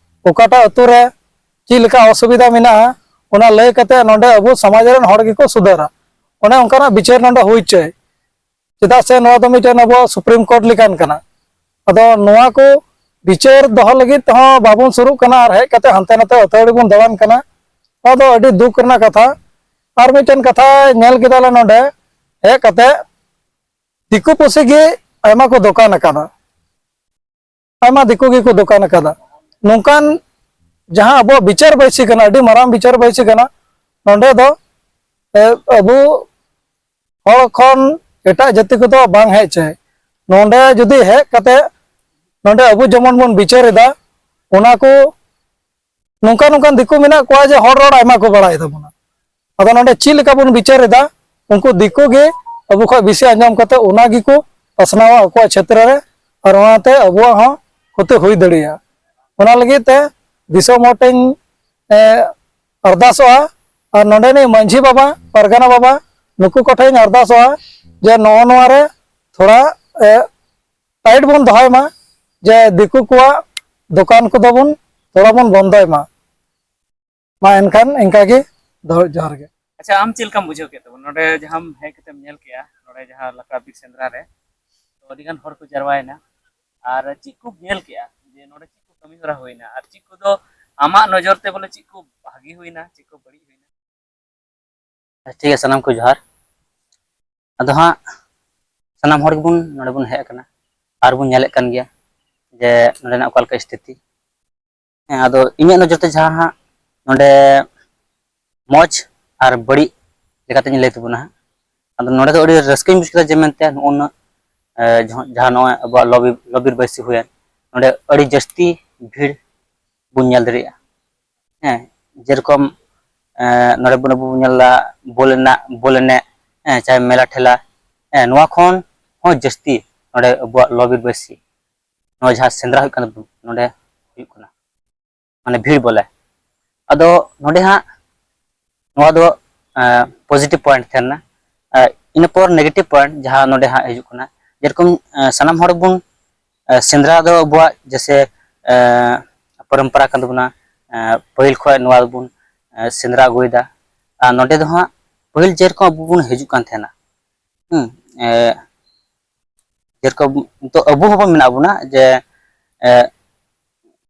ᱚᱠᱟᱴᱟᱜ ᱟᱛᱳ ᱨᱮ ᱪᱮᱫ ᱞᱮᱠᱟ ᱚᱥᱩᱵᱤᱫᱷᱟ ᱢᱮᱱᱟᱜᱼᱟ, ᱚᱱᱟ ᱞᱟᱹᱭ ᱠᱟᱛᱮ ᱱᱚᱰᱮ ᱟᱵᱚ ᱥᱚᱢᱟᱡᱽ ᱨᱮᱱ ᱦᱚᱲ ᱜᱮᱠᱚ ᱥᱩᱫᱷᱟᱹᱨᱟ᱾ ᱚᱱᱮ ᱚᱱᱠᱟᱱᱟᱜ ᱵᱤᱪᱟᱹᱨ ᱱᱚᱰᱮ ᱦᱩᱭ ᱪᱟᱹᱭ᱾ ᱪᱮᱫᱟᱜ ᱥᱮ ᱱᱚᱣᱟ ᱫᱚ ᱢᱤᱫᱴᱮᱱ ᱟᱵᱚᱣᱟᱜ ᱥᱩᱯᱨᱤᱢ ᱠᱳᱨᱴ ᱞᱮᱠᱟᱱ ᱠᱟᱱᱟ᱾ ᱟᱫᱚ ᱱᱚᱣᱟ ᱠᱚ ᱵᱤᱪᱟᱹᱨ ᱫᱚᱦᱚ ᱞᱟᱹᱜᱤᱫ ᱛᱮᱦᱚᱸ ᱵᱟᱵᱚᱱ ᱥᱩᱨᱩᱜ ᱠᱟᱱᱟ ᱟᱨ ᱦᱮᱡ ᱠᱟᱛᱮ ᱦᱟᱱᱛᱮ ᱱᱟᱛᱮ ᱟᱹᱛᱷᱟᱹᱲᱤ ᱵᱚᱱ ᱫᱟᱬᱟᱱ ᱠᱟᱱᱟ᱾ ᱱᱚᱣᱟ ᱫᱚ ᱟᱹᱰᱤ ᱫᱩᱠ ᱨᱮᱱᱟᱜ ᱠᱟᱛᱷᱟ᱾ ᱟᱨ ᱢᱤᱫᱴᱮᱱ ᱠᱟᱛᱷᱟ ᱧᱮᱞ ᱠᱮᱫᱟᱞᱮ ᱱᱚᱰᱮ ᱦᱮᱡ ᱠᱟᱛᱮ, ᱫᱤᱠᱩ ᱯᱩᱥᱤ ᱜᱮ ᱟᱭᱢᱟ ᱠᱚ ᱫᱚᱠᱟᱱ ᱟᱠᱟᱫᱟ, ᱟᱭᱢᱟ ᱫᱤᱠᱩ ᱜᱮᱠᱚ ᱫᱚᱠᱟᱱ ᱟᱠᱟᱫᱟ᱾ ᱱᱚᱝᱠᱟᱱ ᱡᱟᱦᱟᱸ ᱟᱵᱚᱣᱟᱜ ᱵᱤᱪᱟᱹᱨ ᱵᱟᱹᱭᱥᱤ ᱠᱟᱱᱟ, ᱟᱹᱰᱤ ᱢᱟᱨᱟᱝ ᱵᱤᱪᱟᱹᱨ ᱵᱟᱹᱭᱥᱤ ᱠᱟᱱᱟ, ᱱᱚᱰᱮ ᱫᱚ, ᱮ, ᱟᱵᱚ ᱦᱚᱲ ᱠᱷᱚᱱ ᱮᱴᱟᱜ ᱡᱟᱹᱛᱤ ᱠᱚᱫᱚ ᱵᱟᱝ ᱦᱮᱡ ᱪᱟᱹᱭ᱾ ᱱᱚᱰᱮ ᱡᱩᱫᱤ ᱦᱮᱡ ᱠᱟᱛᱮ ᱱᱚᱰᱮ ᱟᱵᱚ ᱡᱮᱢᱚᱱ ᱵᱚᱱ ᱵᱤᱪᱟᱹᱨ ᱮᱫᱟ, ᱚᱱᱟ ᱠᱚ ᱱᱚᱝᱠᱟ ᱱᱚᱝᱠᱟᱱ ᱫᱤᱠᱩ ᱢᱮᱱᱟᱜ ᱠᱚᱣᱟ ᱡᱮ ᱦᱚᱲ ᱨᱚᱲ ᱟᱭᱢᱟ ᱠᱚ ᱵᱟᱲᱟᱭ ᱛᱟᱵᱚᱱᱟ᱾ ᱟᱫᱚ ᱱᱚᱰᱮ ᱪᱮᱫ ᱞᱮᱠᱟ ᱵᱚᱱ ᱵᱤᱪᱟᱹᱨ ᱮᱫᱟ, ᱩᱱᱠᱩ ᱫᱤᱠᱩ ᱜᱮ ᱟᱵᱚ ᱠᱷᱚᱱ ᱵᱮᱥᱤ ᱟᱸᱡᱚᱢ ᱠᱟᱛᱮ ᱚᱱᱟ ᱜᱮᱠᱚ ᱯᱟᱥᱱᱟᱣᱟ ᱟᱠᱚᱣᱟᱜ ᱪᱷᱮᱛᱨᱚ ᱨᱮ, ᱟᱨ ᱚᱱᱟᱛᱮ ᱟᱵᱚᱣᱟᱜ ᱦᱚᱸ ᱠᱷᱚᱛᱤ ᱦᱩᱭ ᱫᱟᱲᱮᱭᱟᱜᱼᱟ᱾ ᱚᱱᱟ ᱞᱟᱹᱜᱤᱫ ᱛᱮ ᱫᱤᱥᱚᱢ ᱦᱚᱲ ᱴᱷᱮᱱ, ᱮ, ᱟᱨᱫᱟᱥᱚᱜᱼᱟ, ᱟᱨ ᱱᱚᱰᱮᱱᱤᱡ ᱢᱟᱹᱡᱷᱤ ᱵᱟᱵᱟ, ᱯᱟᱨᱜᱟᱱᱟ ᱵᱟᱵᱟ, ᱱᱩᱠᱩ ᱠᱚᱴᱷᱮᱱ ᱟᱨᱫᱟᱥᱚᱜᱼᱟ ᱡᱮ ᱱᱚᱜᱼᱚ ᱱᱚᱣᱟ ᱨᱮ ᱛᱷᱚᱲᱟ, ᱮ, ᱴᱟᱭᱤᱴ ᱵᱚᱱ ᱫᱚᱦᱚᱭ ᱢᱟ, ᱡᱮ ᱫᱤᱠᱩ ᱠᱚᱣᱟᱜ ᱫᱚᱠᱟᱱ ᱠᱚᱫᱚ ᱵᱚᱱ ᱛᱷᱚᱲᱟ ᱵᱚᱱ ᱵᱚᱱᱫᱚᱭ ᱢᱟ᱾ ᱢᱟ ᱮᱱᱠᱷᱟᱱ ᱤᱱᱠᱟ ᱜᱮ, ᱫᱚᱦᱚ, ᱡᱚᱦᱟᱨ ᱜᱮ᱾ ᱟᱪᱪᱷᱟ, ᱟᱢ ᱪᱮᱫ ᱞᱮᱠᱟᱢ ᱵᱩᱡᱷᱟᱹᱣ ᱠᱮᱫ ᱛᱟᱵᱚᱱ ᱱᱚᱰᱮ ᱡᱟᱦᱟᱸᱢ ᱦᱮᱡ ᱠᱟᱛᱮᱢ ᱧᱮᱞ ᱠᱮᱜᱼᱟ, ᱱᱚᱰᱮ ᱡᱟᱦᱟᱸ ᱞᱟᱠᱲᱟ ᱵᱤᱨ ᱥᱮᱸᱫᱽᱨᱟ ᱨᱮ ᱛᱚ ᱟᱹᱰᱤ ᱜᱟᱱ ᱦᱚᱲ ᱠᱚ ᱡᱟᱨᱣᱟᱭᱮᱱᱟ, ᱟᱨ ᱪᱮᱫ ᱠᱚᱢ ᱧᱮᱞ ᱠᱮᱜᱼᱟ ᱡᱮ ᱱᱚᱰᱮ ᱪᱮᱫ ᱠᱚ ᱠᱟᱹᱢᱤ ᱦᱚᱨᱟ ᱦᱩᱭᱱᱟ, ᱟᱨ ᱪᱮᱫ ᱠᱚᱫᱚ ᱟᱢᱟᱜ ᱱᱚᱡᱚᱨ ᱛᱮ ᱵᱚᱞᱮ ᱪᱮᱫ ᱠᱚ ᱵᱷᱟᱜᱮ ᱦᱩᱭᱱᱟ, ᱪᱮᱫ ᱠᱚ ᱵᱟᱹᱲᱤᱡ ᱦᱩᱭᱱᱟ? ᱴᱷᱤᱠ ᱜᱮᱭᱟ, ᱥᱟᱱᱟᱢ ᱠᱚ ᱡᱚᱦᱟᱨ᱾ ᱟᱫᱚ ᱦᱟᱸᱜ ᱥᱟᱱᱟᱢ ᱦᱚᱲ ᱜᱮᱵᱚᱱ ᱱᱚᱰᱮ ᱵᱚᱱ ᱦᱮᱡ ᱟᱠᱟᱱᱟ ᱟᱨ ᱵᱚᱱ ᱧᱮᱞᱮᱫ ᱠᱟᱱ ᱜᱮᱭᱟ ᱡᱮ ᱱᱚᱰᱮᱱᱟᱜ ᱚᱠᱟ ᱞᱮᱠᱟ ᱥᱛᱷᱤᱛᱤ᱾ ᱦᱮᱸ, ᱟᱫᱚ ᱤᱧᱟᱹᱜ ᱱᱚᱡᱚᱨ ᱛᱮ ᱡᱟᱦᱟᱸ ᱦᱟᱸᱜ ᱱᱚᱰᱮ ᱢᱚᱡᱽ ᱟᱨ ᱵᱟᱹᱲᱤᱡ ᱞᱮᱠᱟᱛᱤᱧ ᱞᱟᱹᱭ ᱛᱟᱵᱚᱱᱟ ᱦᱟᱸᱜ᱾ ᱟᱫᱚ ᱱᱚᱰᱮ ᱫᱚ ᱟᱹᱰᱤ ᱨᱟᱹᱥᱠᱟᱹᱧ ᱵᱩᱡᱽ ᱠᱮᱫᱟ ᱡᱮ ᱢᱮᱱᱛᱮ ᱱᱚᱜᱼᱚ ᱱᱩᱱᱟᱹᱜ, ᱮ, ᱡᱟᱦᱟᱸ, ᱡᱟᱦᱟᱸ ᱱᱚᱜᱼᱚᱭ ᱟᱵᱚᱣᱟᱜ ᱞᱚᱵᱤ, ᱞᱚᱵᱤᱨ ᱵᱟᱹᱭᱥᱤ ᱦᱩᱭᱮᱱ, ᱱᱚᱰᱮ ᱟᱹᱰᱤ ᱡᱟᱹᱥᱛᱤ ᱵᱷᱤᱲ ᱵᱚᱱ ᱧᱮᱞ ᱫᱟᱲᱮᱭᱟᱜᱼᱟ᱾ ᱦᱮᱸ, ᱡᱮᱨᱚᱠᱚᱢ, ᱮ, ᱱᱚᱰᱮ ᱵᱚᱱ, ᱟᱵᱚ ᱵᱚᱱ ᱧᱮᱞ ᱮᱫᱟ ᱵᱚᱞ ᱮᱱᱮᱡ, ᱵᱚᱞ ᱮᱱᱮᱡ, ᱦᱮᱸ, ᱪᱟᱦᱮ ᱢᱮᱞᱟ ᱴᱷᱮᱞᱟ, ᱦᱮᱸ, ᱱᱚᱣᱟ ᱠᱷᱚᱱ ᱦᱚᱸ ᱡᱟᱹᱥᱛᱤ ᱱᱚᱰᱮ ᱟᱵᱚᱣᱟᱜ ᱞᱚᱵᱤᱨ ᱵᱟᱹᱭᱥᱤ, ᱱᱚᱣᱟ ᱡᱟᱦᱟᱸ ᱥᱮᱸᱫᱽᱨᱟ ᱦᱩᱭᱩᱜ ᱠᱟᱱ ᱛᱟᱵᱚᱱᱟ, ᱱᱚᱰᱮ ᱦᱩᱭᱩᱜ ᱠᱟᱱᱟ, ᱢᱟᱱᱮ ᱵᱷᱤᱲ ᱵᱚᱞᱮ᱾ ᱟᱫᱚ ᱱᱚᱰᱮ ᱦᱟᱸᱜ ᱱᱚᱣᱟ ᱫᱚ, ᱮ, positive point ᱛᱟᱦᱮᱱᱟ᱾ ᱮ, ᱤᱱᱟᱹ ᱯᱚᱨ negative point ᱡᱟᱦᱟᱸ ᱱᱚᱰᱮ ᱦᱟᱸᱜ ᱦᱤᱡᱩᱜ ᱠᱟᱱᱟ, ᱡᱮᱨᱚᱠᱚᱢ, ᱮ, ᱥᱟᱱᱟᱢ ᱦᱚᱲ ᱵᱚᱱ, ᱮ, ᱥᱮᱸᱫᱽᱨᱟ ᱫᱚ ᱟᱵᱚᱣᱟᱜ ᱡᱮᱥᱮ, ᱮ, ᱯᱚᱨᱚᱢᱯᱚᱨᱟ ᱠᱟᱱ ᱛᱟᱵᱚᱱᱟ, ᱮ, ᱯᱟᱹᱦᱤᱞ ᱠᱷᱚᱱ ᱱᱚᱣᱟ ᱫᱚᱵᱚᱱ, ᱮ, ᱥᱮᱸᱫᱽᱨᱟ ᱟᱹᱜᱩᱭᱮᱫᱟ᱾ ᱟᱨ ᱱᱚᱰᱮ ᱫᱚ ᱦᱟᱸᱜ ᱯᱟᱹᱦᱤᱞ ᱡᱮᱨᱚᱠᱚᱢ ᱟᱵᱚ ᱵᱚᱱ ᱦᱤᱡᱩᱜ ᱠᱟᱱ ᱛᱟᱦᱮᱱᱟ, ᱦᱩᱸ, ᱮ, ᱡᱮᱨᱚᱠᱚᱢ ᱱᱤᱛᱚᱜ ᱟᱵᱚ ᱦᱚᱸᱵᱚᱱ ᱢᱮᱱᱟᱜ ᱵᱚᱱᱟ ᱡᱮ, ᱮ,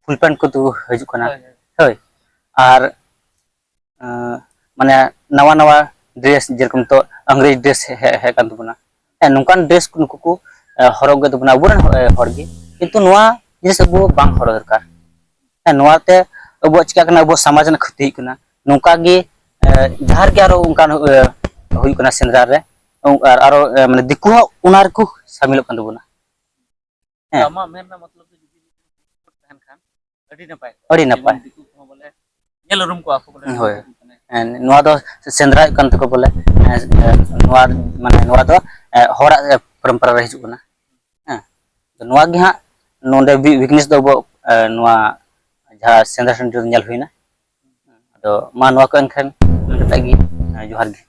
ᱯᱷᱩᱞ ᱯᱮᱱᱴ ᱠᱚ ᱛᱮᱠᱚ ᱦᱤᱡᱩᱜ ᱠᱟᱱᱟ᱾ ᱦᱳᱭ, ᱦᱳᱭ᱾ ᱦᱳᱭ, ᱟᱨ, ᱮ, ᱢᱟᱱᱮ ᱱᱟᱣᱟ ᱱᱟᱣᱟ ᱰᱨᱮᱥ, ᱡᱮᱨᱚᱠᱚᱢ ᱱᱤᱛᱚᱜ ᱟᱝᱨᱮᱡᱽ ᱰᱨᱮᱥ ᱦᱮᱡ, ᱦᱮᱡ ᱠᱟᱱ ᱛᱟᱵᱚᱱᱟ᱾ ᱦᱮᱸ, ᱱᱚᱝᱠᱟᱱ ᱰᱨᱮᱥ ᱠᱚ ᱱᱩᱠᱩ ᱠᱚ, ᱮ, ᱦᱚᱨᱚᱜ ᱜᱮ ᱛᱟᱵᱚᱱᱟ ᱟᱵᱚᱨᱮᱱ ᱦᱚ-, ᱮ, ᱦᱚᱲ ᱜᱮ, ᱠᱤᱱᱛᱩ ᱱᱚᱣᱟ ᱡᱤᱱᱤᱥ ᱟᱵᱚ ᱵᱟᱝ ᱦᱚᱨᱚᱜ ᱫᱚᱨᱠᱟᱨ᱾ ᱦᱮᱸ, ᱱᱚᱣᱟ ᱛᱮ ᱟᱵᱚᱣᱟᱜ ᱪᱤᱠᱟᱹᱜ ᱠᱟᱱᱟ, ᱟᱵᱚᱣᱟᱜ ᱥᱚᱢᱟᱡᱽ ᱨᱮᱱᱟᱜ ᱠᱷᱚᱛᱤ ᱦᱩᱭᱩᱜ ᱠᱟᱱᱟ᱾ ᱱᱚᱝᱠᱟ ᱜᱮ, ᱮ, ᱡᱟᱦᱟᱸ ᱨᱮᱜᱮ ᱟᱨᱚ ᱚᱱᱠᱟᱱ, ᱮ, ᱦᱩᱭᱩᱜ ᱠᱟᱱᱟ ᱥᱮᱸᱫᱽᱨᱟ ᱨᱮ, ᱟᱨ ᱟᱨᱚ, ᱮ, ᱢᱟᱱᱮ ᱫᱤᱠᱩ ᱦᱚᱸ ᱚᱱᱟ ᱨᱮᱠᱚ ᱥᱟᱢᱤᱞᱚᱜ ᱠᱟᱱ ᱛᱟᱵᱚᱱᱟ᱾ ᱦᱮᱸ᱾ ᱟᱢᱟᱜ ᱢᱮᱱ ᱨᱮᱱᱟᱜ ᱢᱚᱛᱞᱚᱵ ᱫᱚ ᱡᱩᱫᱤ ᱛᱟᱦᱮᱱ ᱠᱷᱟᱱ ᱟᱹᱰᱤ ᱱᱟᱯᱟᱭ ᱠᱚᱜᱼᱟ᱾ ᱟᱹᱰᱤ ᱱᱟᱯᱟᱭ᱾ ᱡᱮᱢᱚᱱ ᱫᱤᱠᱩ ᱠᱚᱦᱚᱸ ᱵᱚᱞᱮ ᱧᱮᱞ ᱩᱨᱩᱢ ᱠᱚᱣᱟ ᱠᱚ ᱵᱚᱞᱮ ᱦᱳᱭ᱾ ᱱᱩᱠᱩ ᱠᱟᱱᱟᱭ᱾ ᱱᱚᱣᱟ ᱫᱚ ᱥᱮᱸᱫᱽᱨᱟ ᱦᱩᱭᱩᱜ ᱠᱟᱱ ᱛᱟᱠᱚ ᱵᱚᱞᱮ᱾ ᱱᱚᱣᱟ ᱢᱟᱱᱮ ᱱᱚᱣᱟ ᱫᱚ ᱦᱚᱲᱟᱜ ᱯᱚᱨᱚᱢᱯᱚᱨᱟ ᱨᱮ ᱦᱤᱡᱩᱜ ᱠᱟᱱᱟ᱾ ᱦᱮᱸ, ᱱᱚᱣᱟ ᱜᱮ ᱦᱟᱸᱜ ᱱᱚᱰᱮ ᱣᱤᱠᱱᱮᱥ ᱫᱚ ᱟᱵᱚ ᱱᱚᱣᱟ ᱡᱟᱦᱟᱸ ᱥᱮᱸᱫᱽᱨᱟ ᱴᱟᱺᱰᱤ ᱨᱮ ᱧᱮᱞ ᱦᱩᱭᱱᱟ᱾ ᱟᱫᱚ ᱢᱟ ᱱᱚᱣᱟ ᱠᱚ ᱮᱱᱠᱷᱟᱱ ᱢᱮᱱ ᱠᱟᱛᱮ ᱜᱮ ᱡᱚᱦᱟᱨ ᱜᱮ᱾